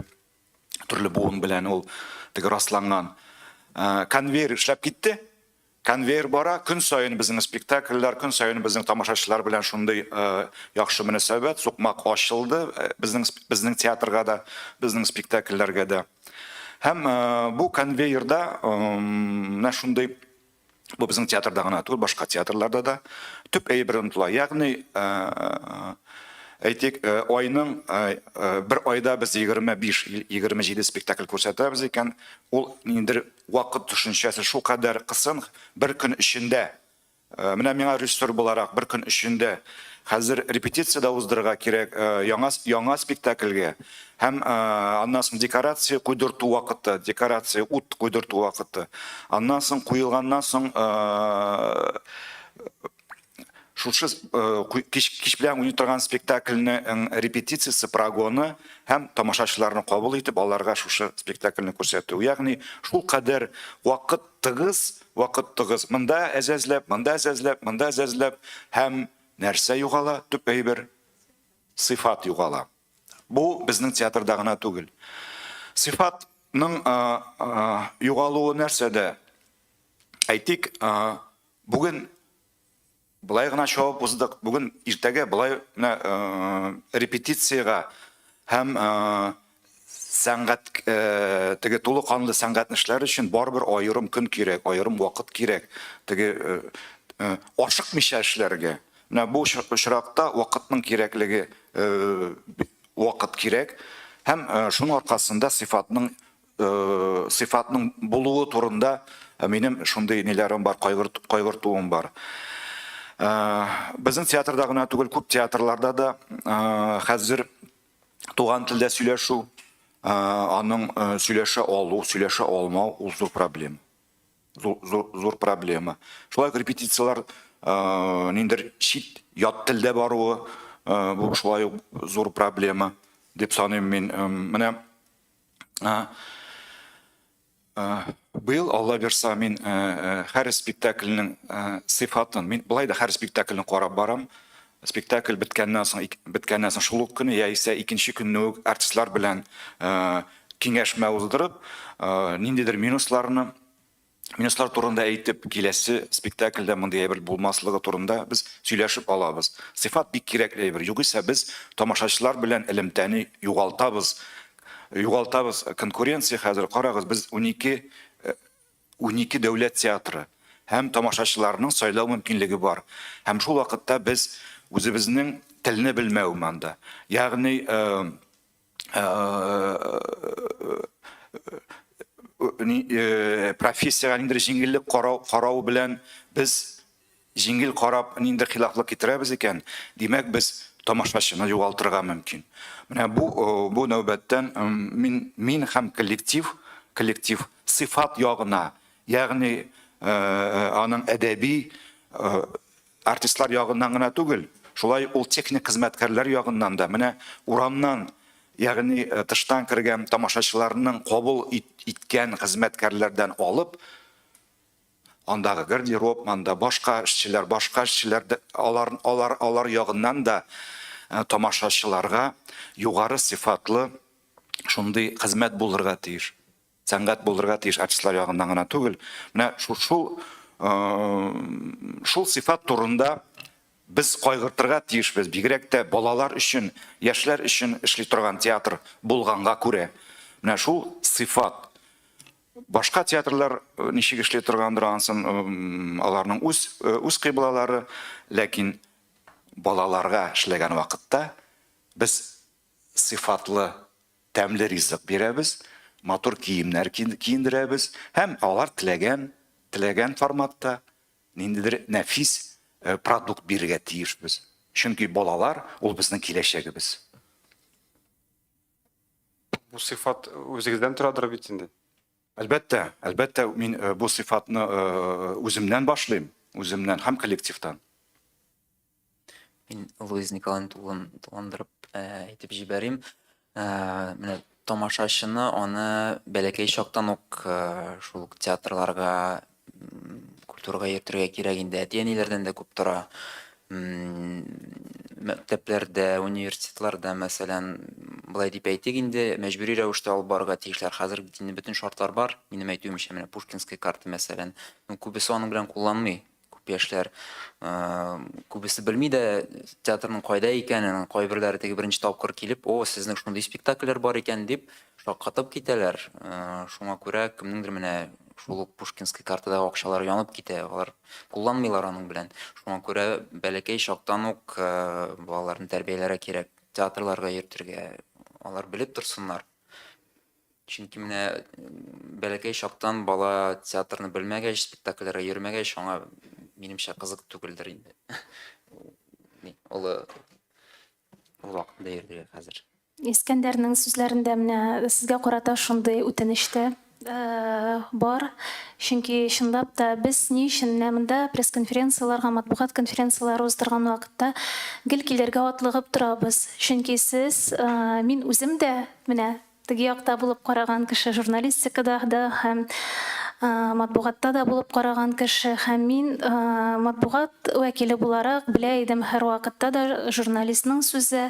төрле буын белән ул теге расланган. Конвейер эшләп китте. Конвейер бара, көн саен безнең спектакльләр, көн саен безнең тамашачылар белән шундый яхшы мөнәсәбәт, сукмак ачылды безнең безнең театрга да, безнең спектакльләргә дә. Һәм бу конвейерда менә шундый бу безнең театрда гына түгел, башка театрларда да төп әйбер онытыла. Ягъни әйтик, айның бер айда без 25-27 спектакль күрсәтәбез икән, ул ниндидер Вакыт төшенчәсе шулкадәр кысын, бер көн эчендә, менә миңа режиссер буларак бер көн эчендә хәзер репетиция дә уздырырга кирәк яңа яңа спектакльгә һәм аннан соң декорация куйдырту вакыты, декорация, ут куйдырту вакыты. Аннан соң куелганнан соң Шушы кич, кич белән уйный торган спектакльнең репетициясе, прогоны һәм тамашачыларны кабул итеп, аларга шушы спектакльне күрсәтү. Ягъни шул кадәр вакыт тыгыз, вакыт тыгыз. Монда әзәзләп, монда әзәзләп, монда әзәзләп һәм нәрсә югала? Төп әйбер сыйфат югала. Бу безнең театрда гына түгел. Сыйфатның югалуы нәрсәдә? Әйтик, бүген Болай гына чабып уздык. Бүген иртәгә болай менә репетициягә һәм сәнгать теге тулы канлы сәнгатьне эшләр өчен барыбер аерым көн кирәк, аерым вакыт кирәк. Теге ашыкмыйча эшләргә. Менә бу очракта вакытның кирәклеге вакыт кирәк һәм шуның аркасында сыйфатның сыйфатның булуы турында минем шундый ниләрем бар, кайгыртуым бар. Безнең театрда гына түгел, күп театрларда да хәзер туган телдә сөйләшү, аның сөйләшә алу, сөйләшә алмау ул зур проблема. Зур, зур, зур проблема. Шулай ук репетицияләр ниндидер чит ят телдә баруы, бу шулай ук зур проблема дип саныйм мин. Менә Быел, Алла бирса, мин һәр спектакльнең сыйфатын, мин былай да һәр спектакльне карап барам. Спектакль беткәннән соң, беткәннән соң шул ук көне яисә икенче көнне үк артистлар белән киңәшмә уздырып, ниндидер минусларны Минуслар турында әйтеп, киләсе спектакльдә мондый әйбер булмаслыгы турында без сөйләшеп алабыз. Сыйфат бик кирәкле әйбер. Югыйсә без тамашачылар белән элемтәне югалтабыз. Югалтабыз. Конкуренция хәзер, карагыз, без 12, 12 дәүләт театры һәм тамашачыларның сайлау мөмкинлеге бар. Һәм шул вакытта без үзебезнең. Телне белмәү монда. Ягъни профессиягә ниндидер җиңеллек карау, карау белән без җиңел карап ниндидер хилафлык китерәбез икән, димәк, без тамашачыны югалтырга мөмкин. Менә бу бу нәүбәттән мин мин һәм коллектив коллектив сыйфат ягына, ягъни аның әдәби артистлар ягыннан гына түгел, шулай ул техник хезмәткәрләр ягыннан да, менә урамнан, ягъни тыштан кергән тамашачыларның кабул иткән хезмәткәрләрдән алып, андагы гардероб, анда башка эшчеләр, башка эшчеләр, алар, алар, алар ягыннан да тамашачыларга югары сыйфатлы шундый хезмәт булырга тиеш. Сәнгать булырга тиеш, артистлар ягыннан гына түгел. Менә шул шул сыйфат турында без кайгыртырга тиешбез, бигрәк тә балалар өчен, яшьләр өчен эшли торган театр булганга күрә. Менә шул сыйфат. Башка театрлар ничек эшли торгандыр, ансын аларның үз үз кыйблалары, ләкин балаларга эшләгән вакытта без сыйфатлы тәмле ризык бирәбез, матур киемнәр киендерәбез һәм алар теләгән, теләгән форматта ниндидер нәфис продукт бирергә тиешбез. Чөнки балалар ул безнең киләчәгебез. Бу сыйфат үзегездән торадыр бит инде. Әлбәттә, әлбәттә, мин бу сыйфатны үземнән башлыйм, үземнән һәм коллективтан. Мин Луиз Николаевны тулыландырып әйтеп җибәрим. Менә тамашачыны аны бәләкәй чактан ук шул ук театрларга, культурага йөртергә кирәк инде. Әти-әниләрдән дә күп тора. Мәктәпләрдә, университетларда, мәсәлән, болай дип әйтик инде, мәҗбүри рәвештә алып барырга тиешләр. Хәзер бит инде бөтен шартлар бар, минем әйтүемчә, менә Пушкинская карта, мәсәлән. Ну, күбесе аның белән кулланмый. Күп яшьләр күбесе белми дә театрның кайда икәнен, кайберләре теге беренче тапкыр килеп, о, сезнең шундый спектакльләр бар икән дип шаккатып китәләр. Шуңа күрә кемнеңдер менә шул ук Пушкинский картадагы акчалар янып китә, алар кулланмыйлар аның белән. Шуңа күрә бәләкәй чактан ук балаларны тәрбияләргә кирәк, театрларга йөртергә, алар белеп торсыннар. Чөнки менә бәләкәй чактан бала театрны белмәгәч, спектакльләргә йөрмәгәч, аңа, минемчә, кызык түгелдер инде. Олы ул вакытында йөрергә хәзер. Искәндәрнең сүзләрендә менә сезгә карата шундый үтенеч тә бар. Чөнки чынлап та без ни өчен менә монда пресс-конференцияләргә, матбугат конференцияләре уздырган вакытта гел килергә атлыгып торабыз. Чөнки сез, мин үзем дә менә теге якта булып караган кеше, журналистикада да һәм матбугатта да булып караган кеше һәм мин матбугат вәкиле буларак белә идем һәрвакытта да журналистның сүзе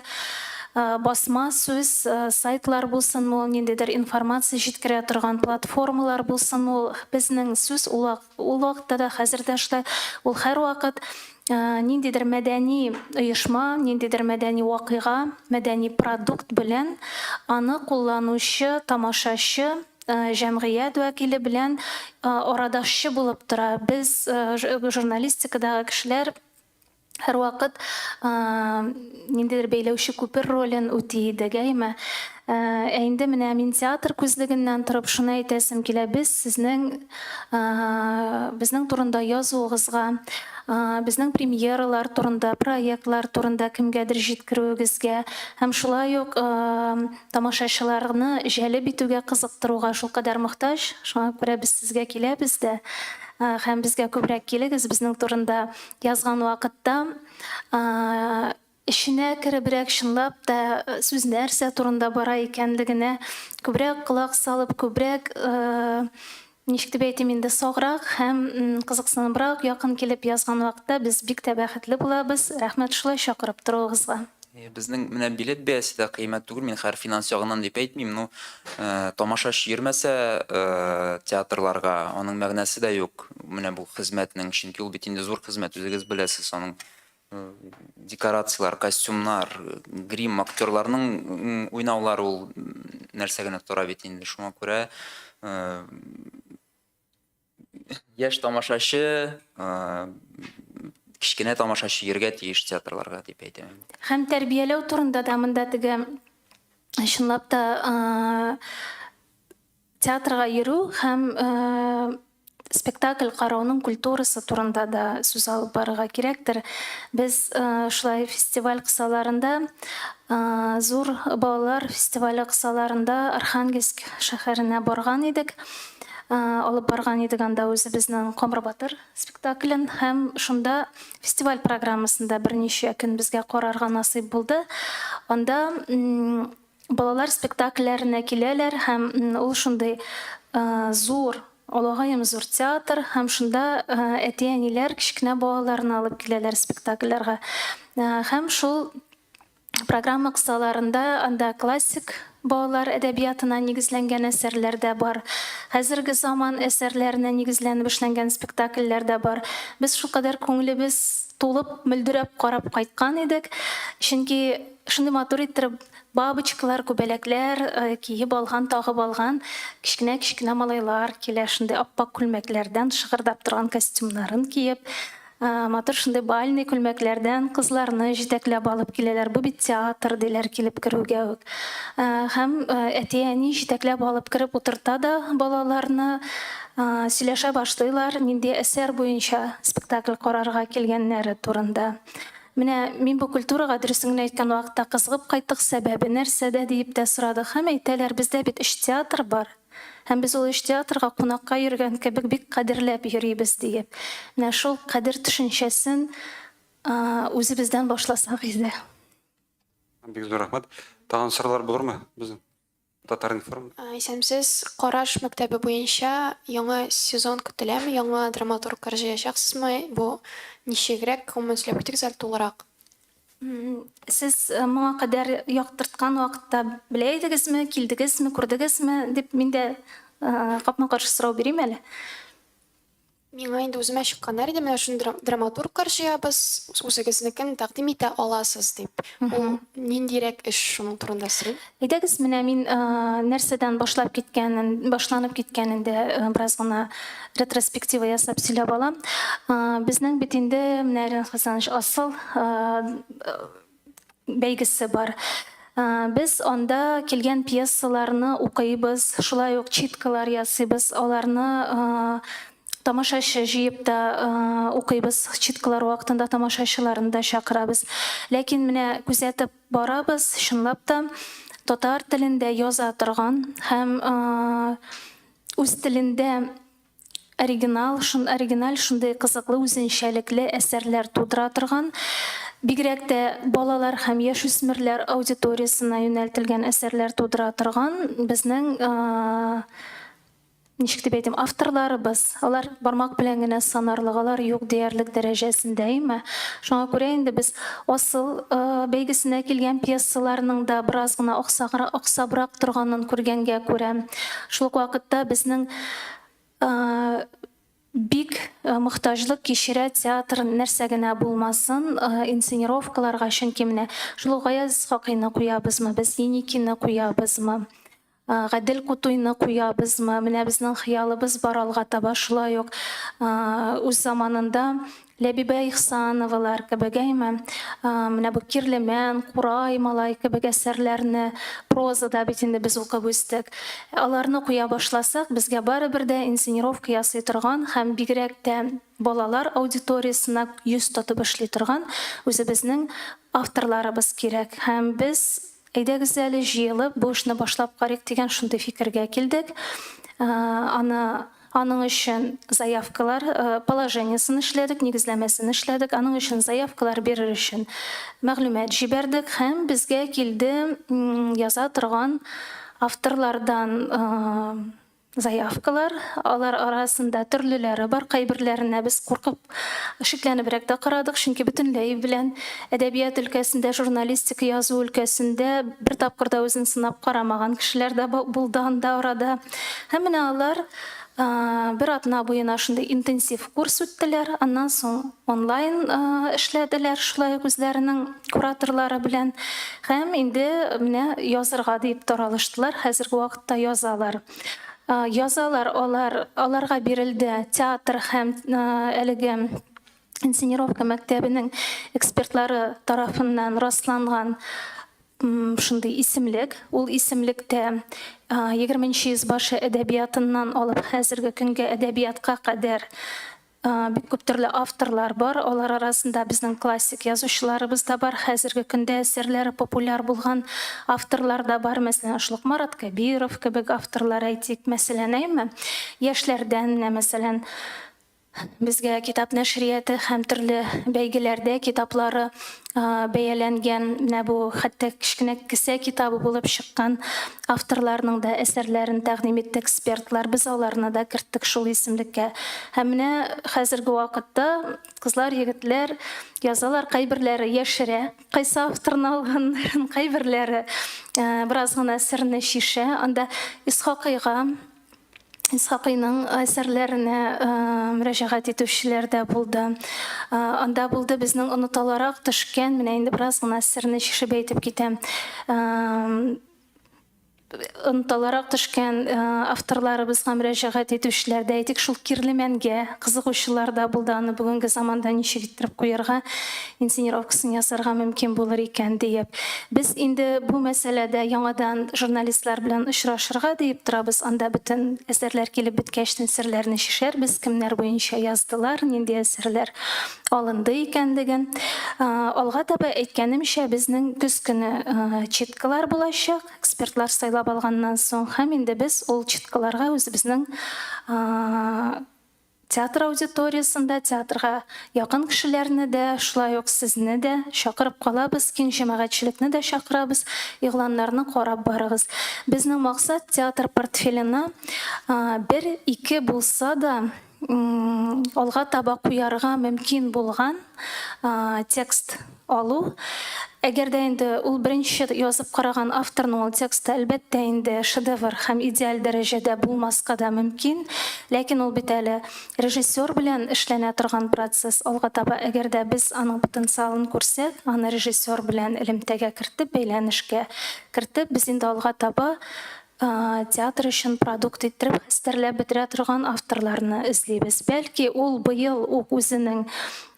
басма сүз, сайтлар булсынмы ул, ниндидер информация җиткерә торган платформалар булсынмы ул, безнең сүз ул ул вакытта да, хәзер дә шулай, ул һәрвакыт ниндидер мәдәни оешма, ниндидер мәдәни вакыйга, мәдәни продукт белән аны кулланучы, тамашачы, җәмгыять вәкиле белән арадашчы булып тора. Без, журналистикадагы кешеләр, һәрвакыт ниндидер бәйләүче күпер ролен үти идек, әйме? Ә инде менә мин театр күзлегеннән торып шуны әйтәсем килә, без сезнең безнең турында язуыгызга, безнең премьералар турында, проектлар турында кемгәдер җиткерүегезгә һәм шулай ук тамашачыларны җәлеп итүгә, кызыктыруга шулкадәр мохтаҗ. Шуңа күрә без сезгә киләбез дә һәм безгә күбрәк килегез, безнең турында Язган вакытта эченә керебрәк, чынлап та сүз нәрсә турында бара икәнлегенә күбрәк колак салып, күбрәк, ничек дип әйтим инде, саграк һәм кызыксыныбрак якын килеп язган вакытта без бик тә бәхетле булабыз. Рәхмәт шулай чакырып торуыгызга. Безнең менә билет бәясе дә кыйммәт түгел, мин хәер финанс ягыннан дип әйтмим, ну, тамашачы йөрмәсә театрларга, аның мәгънәсе дә юк, менә бу хезмәтнең, чөнки ул бит инде зур хезмәт, үзегез беләсез, аның декорацияләр, костюмнар, грим, актерларның уйнаулары ул нәрсә генә тора бит инде, шуңа күрә яшь тамашачы. Кечкенә тамашачы йөргә тиеш театрларга дип әйтәм инде. Һәм тәрбияләү турында да монда теге чынлап та театрга йөрү һәм спектакль карауның культурасы турында да сүз алып барырга кирәктер. Без шулай фестиваль кысаларында, зур балалар фестивале кысаларында Архангельск шәһәренә барган идек. Алып барган идек анда үзебезнең Камыр батыр спектаклен һәм шунда фестиваль программасында берничә көн безгә карарга насыйп булды. Анда балалар спектакльләренә киләләр һәм ул шундый зур, олыгаем зур театр һәм шунда әти-әниләр кечкенә балаларын алып киләләр спектакльләргә. Һәм шул программа кысаларында анда классик балалар әдәбиятына нигезләнгән әсәрләр дә бар, хәзерге заман әсәрләренә нигезләнеп эшләнгән спектакльләр дә бар. Без шулкадәр күңелебез тулып, мөлдерәп карап кайткан идек, чөнки шундый матур иттереп бабочкалар, күбәләкләр киеп алган, тагып алган кечкенә-кечкенә малайлар килә, шундый ап-ак күлмәкләрдән шыгырдап торган костюмнарын киеп, матур шундый бальный күлмәкләрдән кызларны җитәкләп алып киләләр. Бу бит театр, диләр килеп керүгә үк. Һәм әти-әни җитәкләп алып кереп утырта да балаларны, сөйләшә башлыйлар, нинди әсәр буенча спектакль карарга килгәннәре турында. Менә мин бу культурага, дөресен генә әйткән вакытта, кызыгып кайттык, сәбәбе нәрсәдә диеп тә сорадык. Һәм әйтәләр, бездә бит өч театр бар. Һәм без ул өч театрга кунакка йөргән кебек бик кадерләп йөрибез, диеп. Менә шул кадер төшенчәсен үзебездән башласак иде. Бик зур рәхмәт. Тагын сораулар булырмы безнең? Татар-информ. Исәнмесез. Караш мәктәбе буенча яңа сезон көтеләме? Яңа драматурглар җыячаксызмы? Бу ничегрәк? Гомумән сөйләп үтегез әле тулырак. Сез моңа кадәр яктырткан вакытта белә идегезме, килдегезме, күрдегезме дип мин дә капма-каршы сорау бирим әле. Миңа инде үземә чыкканнар иде, менә шундый драматурглар җыябыз, үзегезнекен тәкъдим итә аласыз дип. Ул ниндирәк эш, шуның турында сорыйм. Әйдәгез, менә мин нәрсәдән башлап киткәнен, башланып киткәнен дә бераз гына ретроспектива ясап сөйләп алам. Безнең бит инде менә Ренат Хәсәнович Асыл бәйгесе бар. Без анда килгән пьесаларны укыйбыз, шулай ук читкалар ясыйбыз, аларны тамашачы җыеп та укыйбыз, читкалар вакытында тамашачыларны да чакырабыз. Ләкин менә күзәтеп барабыз, чынлап та татар телендә яза торган һәм үз телендә Оригинал, шун оригиналь шундый кызыклы, үзенчәлекле әсәрләр тудыра торган, бигрәк тә балалар һәм яшүсмерләр аудиториясенә юнәлтелгән әсәрләр тудыра торган безнең ничек дип әйтим, авторларыбыз, алар бармак белән генә санарлык, алар юк диярлек дәрәҗәсендә, әйме? Шуңа күрә инде без асыл бәйгесенә килгән пьесаларның да бераз гына аксабрак торганын күргәнгә күрә, шул ук вакытта безнең Бик мохтаҗлык кичерә театр нәрсә генә булмасын, инсценировкаларга, чөнки менә шул ук Гаяз Исхакыйны куябызмы без, Еникины куябызмы, Гадел Кутуйны куябызмы, менә безнең хыялыбыз бар алга таба шулай ук үз заманында Ләбибә Ихсановалар кебек, әйме? Менә бу Кирлемән, Курай малай кебек әсәрләрне прозада бит инде без укып үстек. Аларны куя башласак, безгә барыбер дә инсценировка ясый торган һәм бигрәк тә балалар аудиториясенә йөз тотып эшли торган үзебезнең авторларыбыз кирәк. Һәм без, әйдәгез әле, җыелып, бу эшне башлап карыйк дигән шундый фикергә килдек. Аны Аның өчен заявкалар положениесен эшләдек, нигезләмәсен эшләдек. Аның өчен заявкалар бирер өчен мәгълүмат җибәрдек һәм безгә килде яза торган авторлардан заявкалар. Алар арасында төрлеләре бар. Кайберләренә без куркып, шикләнебрәк тә карадык, чөнки бөтенләй белән әдәбият өлкәсендә, журналистика язу өлкәсендә бер тапкыр да үзен сынап карамаган кешеләр дә булды анда арада. Һәм менә алар бер атна буена шундый интенсив курс үттеләр, аннан соң онлайн эшләделәр шулай ук үзләренең кураторлары белән. Һәм инде менә язырга дип таралыштылар, хәзерге вакытта язалар. Язалар алар, аларга бирелде театр һәм әлеге. Инсценировка мәктәбенең экспертлары тарафыннан расланган шундый исемлек. Ул исемлектә 20 йөз башы әдәбиятыннан алып хәзерге көнгә әдәбиятка кадәр бик күп төрле авторлар бар. Алар арасында безнең классик язучыларыбыз да бар, хәзерге көндә әсәрләре популяр булган авторлар да бар. Мәсәлән, шул ук Марат Кәбиров кебек авторлар әйтик, мәсәлән, әйме? Яшьләрдән менә, мәсәлән, Безгә китап нәшрияты һәм төрле бәйгеләрдә китаплары бәяләнгән, менә бу хәтта кечкенә кесә китабы булып чыккан авторларның да әсәрләрен тәкъдим итте экспертлар. Без аларны да керттек шул исемлеккә. Һәм менә хәзерге вакытта кызлар, егетләр язалар, кайберләре яшерә, кайсы авторны алганнарын, кайберләре бераз гына серне чишә. Анда Исхакыйга Исхакыйның әсәрләренә мөрәҗәгать итүчеләр дә булды. Анда булды безнең оныталарак төшкән, менә инде бераз гына серне чишеп әйтеп китәм. Оныталарак төшкән авторларыбызга мөрәҗәгать итүчеләр дә, әйтик, шул Кирлемәнгә кызыгучылар да булды, аны бүгенге заманда ничек иттереп куярга, инсценировкасын ясарга мөмкин булыр икән диеп. Без инде бу мәсьәләдә яңадан журналистлар белән очрашырга диеп торабыз. Анда бөтен әсәрләр килеп беткәчтен серләрне чишәрбез, кемнәр буенча яздылар, нинди әсәрләр алынды икәнлеген. Алга таба, әйткәнемчә, безнең көз көне читкалар булачак, экспертлар сайлап алганнан соң, һәм инде без ул читкаларга үзебезнең Театр аудиториясендә театрга якын кешеләрне дә, шулай ук сезне дә чакырып калабыз, киң җәмәгатьчелекне дә чакырабыз, игъланнарны карап барыгыз. Безнең максат, театр портфелена бер-ике булса да алга таба куярга мөмкин булган текст алу. Әгәр дә инде ул беренче язып караган авторның ул тексты, әлбәттә инде, шедевр һәм идеаль дәрәҗәдә булмаска да мөмкин, ләкин ул бит әле режиссер белән эшләнә торган процесс, алга таба әгәр дә без аның потенциалын күрсәк, аны режиссер белән элемтәгә кертеп, бәйләнешкә кертеп, без инде алга таба театр өчен продукт иттереп хәстәрләп бетерә торган авторларны эзлибез. Бәлки ул быел ук үзенең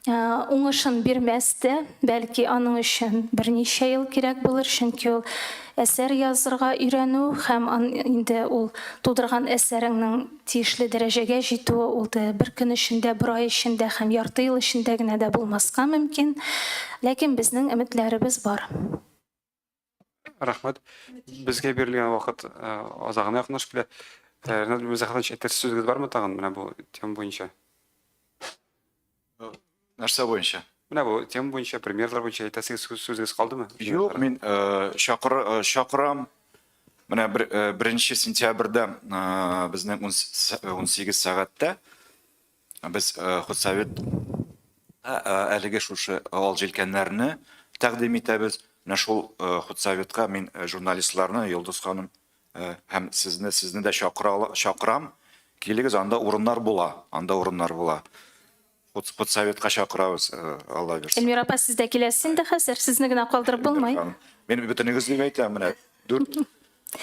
уңышын бирмәс тә, бәлки аның өчен берничә ел кирәк булыр, чөнки ул әсәр язырга өйрәнү һәм инде ул тудырган әсәреңнең тиешле дәрәҗәгә җитүе ул да бер көн эчендә, бер ай эчендә һәм ярты ел эчендә генә дә булмаска мөмкин. Ләкин безнең өметләребез бар. Рәхмәт. Безгә бирелгән вакыт э, азагына якынлашып килә. Э, Ренат Мирзаханович, әйтер сүзегез бармы тагын менә бу тема буенча? Нәрсә буенча? Менә бу тема буенча, премьералар буенча әйтәсегез сүз, сүзегез калдымы? Юк, мин э, чакыр, э, чакырам. Менә бер, э, беренче сентябрьдә э, безнең 18 сәгатьтә Без худсовет әлеге шушы ал җилкәннәрне тәкъдим итәбез. Менә шул худсоветка мин журналистларны, Йолдыз ханым һәм сезне, сезне дә чакыра, чакырам. Килегез, анда урыннар була, анда урыннар була. Худсоветка чакырабыз, Алла бирсә. Эльмира апа, сез дә киләсез инде хәзер, сезне генә калдырып булмый. Мин бөтенегезне дип әйтәм, менә дүрт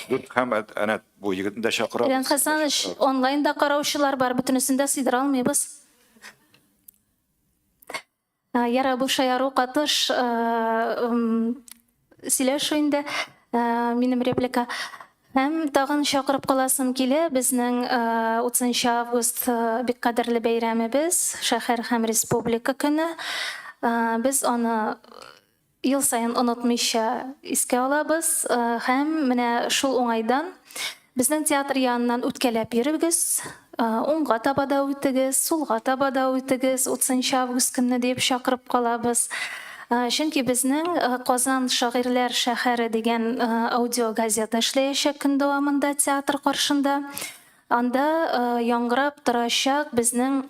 Дүрт һәм әнә бу егетне дә чакырабыз. Рән Хәсәнович, онлайн да караучылар бар, бөтенесен дә сыйдыра алмыйбыз. Яра, бу шаяру катыш сөйләшү инде, минем реплика. Һәм тагын чакырып каласым килә, безнең 30 август бик кадерле бәйрәмебез, шәһәр һәм республика көне. Без аны Ел саен онытмыйча искә алабыз һәм менә шул уңайдан безнең театр яныннан үткәләп йөрегез, уңга таба да үтегез, сулга таба да үтегез, 30 август көнне диеп чакырып калабыз. Чөнки безнең Казан шагыйрьләр шәһәре дигән аудиогазета эшләячәк көн дәвамында театр каршында. Анда яңгырап торачак безнең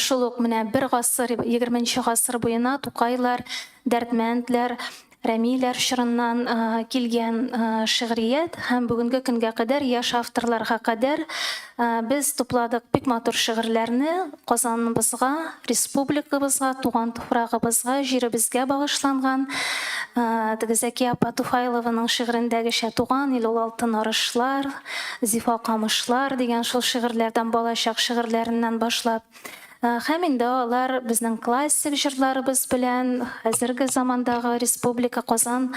Шул ук менә бер гасыр, егерменче гасыр буена Тукайлар, Дәрдмәндләр, Рәмиләр чорыннан килгән шигърият һәм бүгенге көнгә кадәр, яшь авторларга кадәр без тупладык бик матур шигырьләрне Казаныбызга, республикабызга, туган туфрагыбызга, җиребезгә багышланган. Теге Зәкия апа Туфайлованың шигырендәгечә Туган ил ул алтын арышлар, Зифа камышлар дигән шул шигырьләрдән, балачак шигырьләреннән башлап. Һәм инде алар безнең классик җырларыбыз белән, хәзерге замандагы республика Казан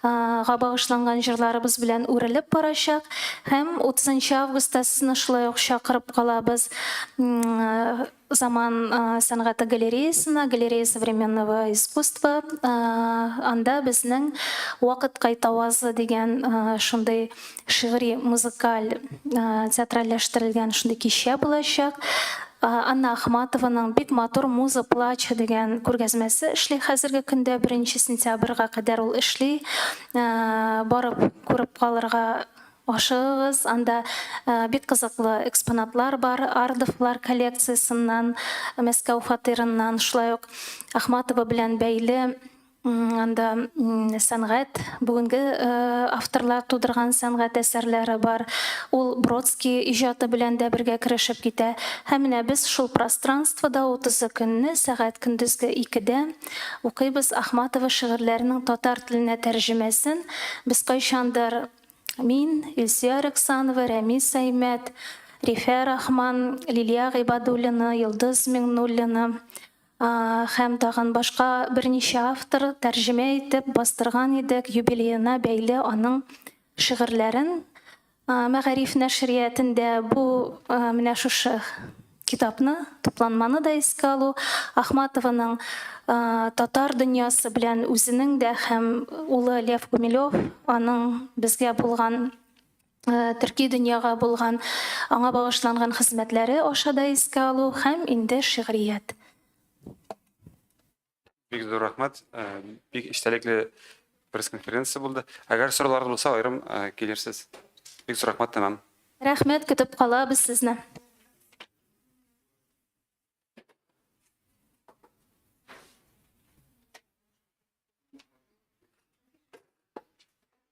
га багышланган җырларыбыз белән үрелеп барачак. Һәм 30 августта сезне шулай ук чакырып калабыз Заман сәнгате галереясына, Галерея современного искусства. Анда безнең Вакыт кайтавазы дигән шундый Шигъри, музыкаль, театральләштерелгән шундый кичә булачак. Анна Ахматованың бик матур Муза плача дигән күргәзмәсе эшли хәзерге көндә, беренче сентябрьгә кадәр ул эшли. Барып күреп калырга ашыгыгыз. Анда бик кызыклы экспонатлар бар, Ардовлар коллекциясеннән, Мәскәү фатирыннан, шулай ук Ахматова белән бәйле Анда сәнгать, бүгенге авторлар тудырган сәнгать әсәрләре бар. Ул Бродский иҗаты белән дә бергә керешеп китә. Һәм менә без шул пространствода 30 көнне сәгать көндезге икедә укыйбыз Ахматова шигырьләренең татар теленә тәрҗемәсен. Без кайчандыр мин, Илсөя Рөксанова, Рәмис Әймәт, Рифә Рахман, Лилия Гыйбадуллина, Йолдыз Миңнуллина, Һәм тагын башка берничә автор тәрҗемә итеп бастырган идек, юбилеена бәйле аның шигырьләрен Мәгариф нәшриятендә бу менә шушы китапны, тупланманы да искә алу, Ахматованың татар дөньясы белән үзенең дә һәм улы Лев Гумилев аның безгә булган төрки дөньяга булган, аңа багышланган хезмәтләре аша да искә алу һәм инде шигърият. Бик зур рәхмәт. Бик эчтәлекле пресс-конференция булды. Әгәр сорауларыгыз булса, аерым килерсез. Бик зур рәхмәт, тәмам. Рәхмәт, көтеп калабыз сезне.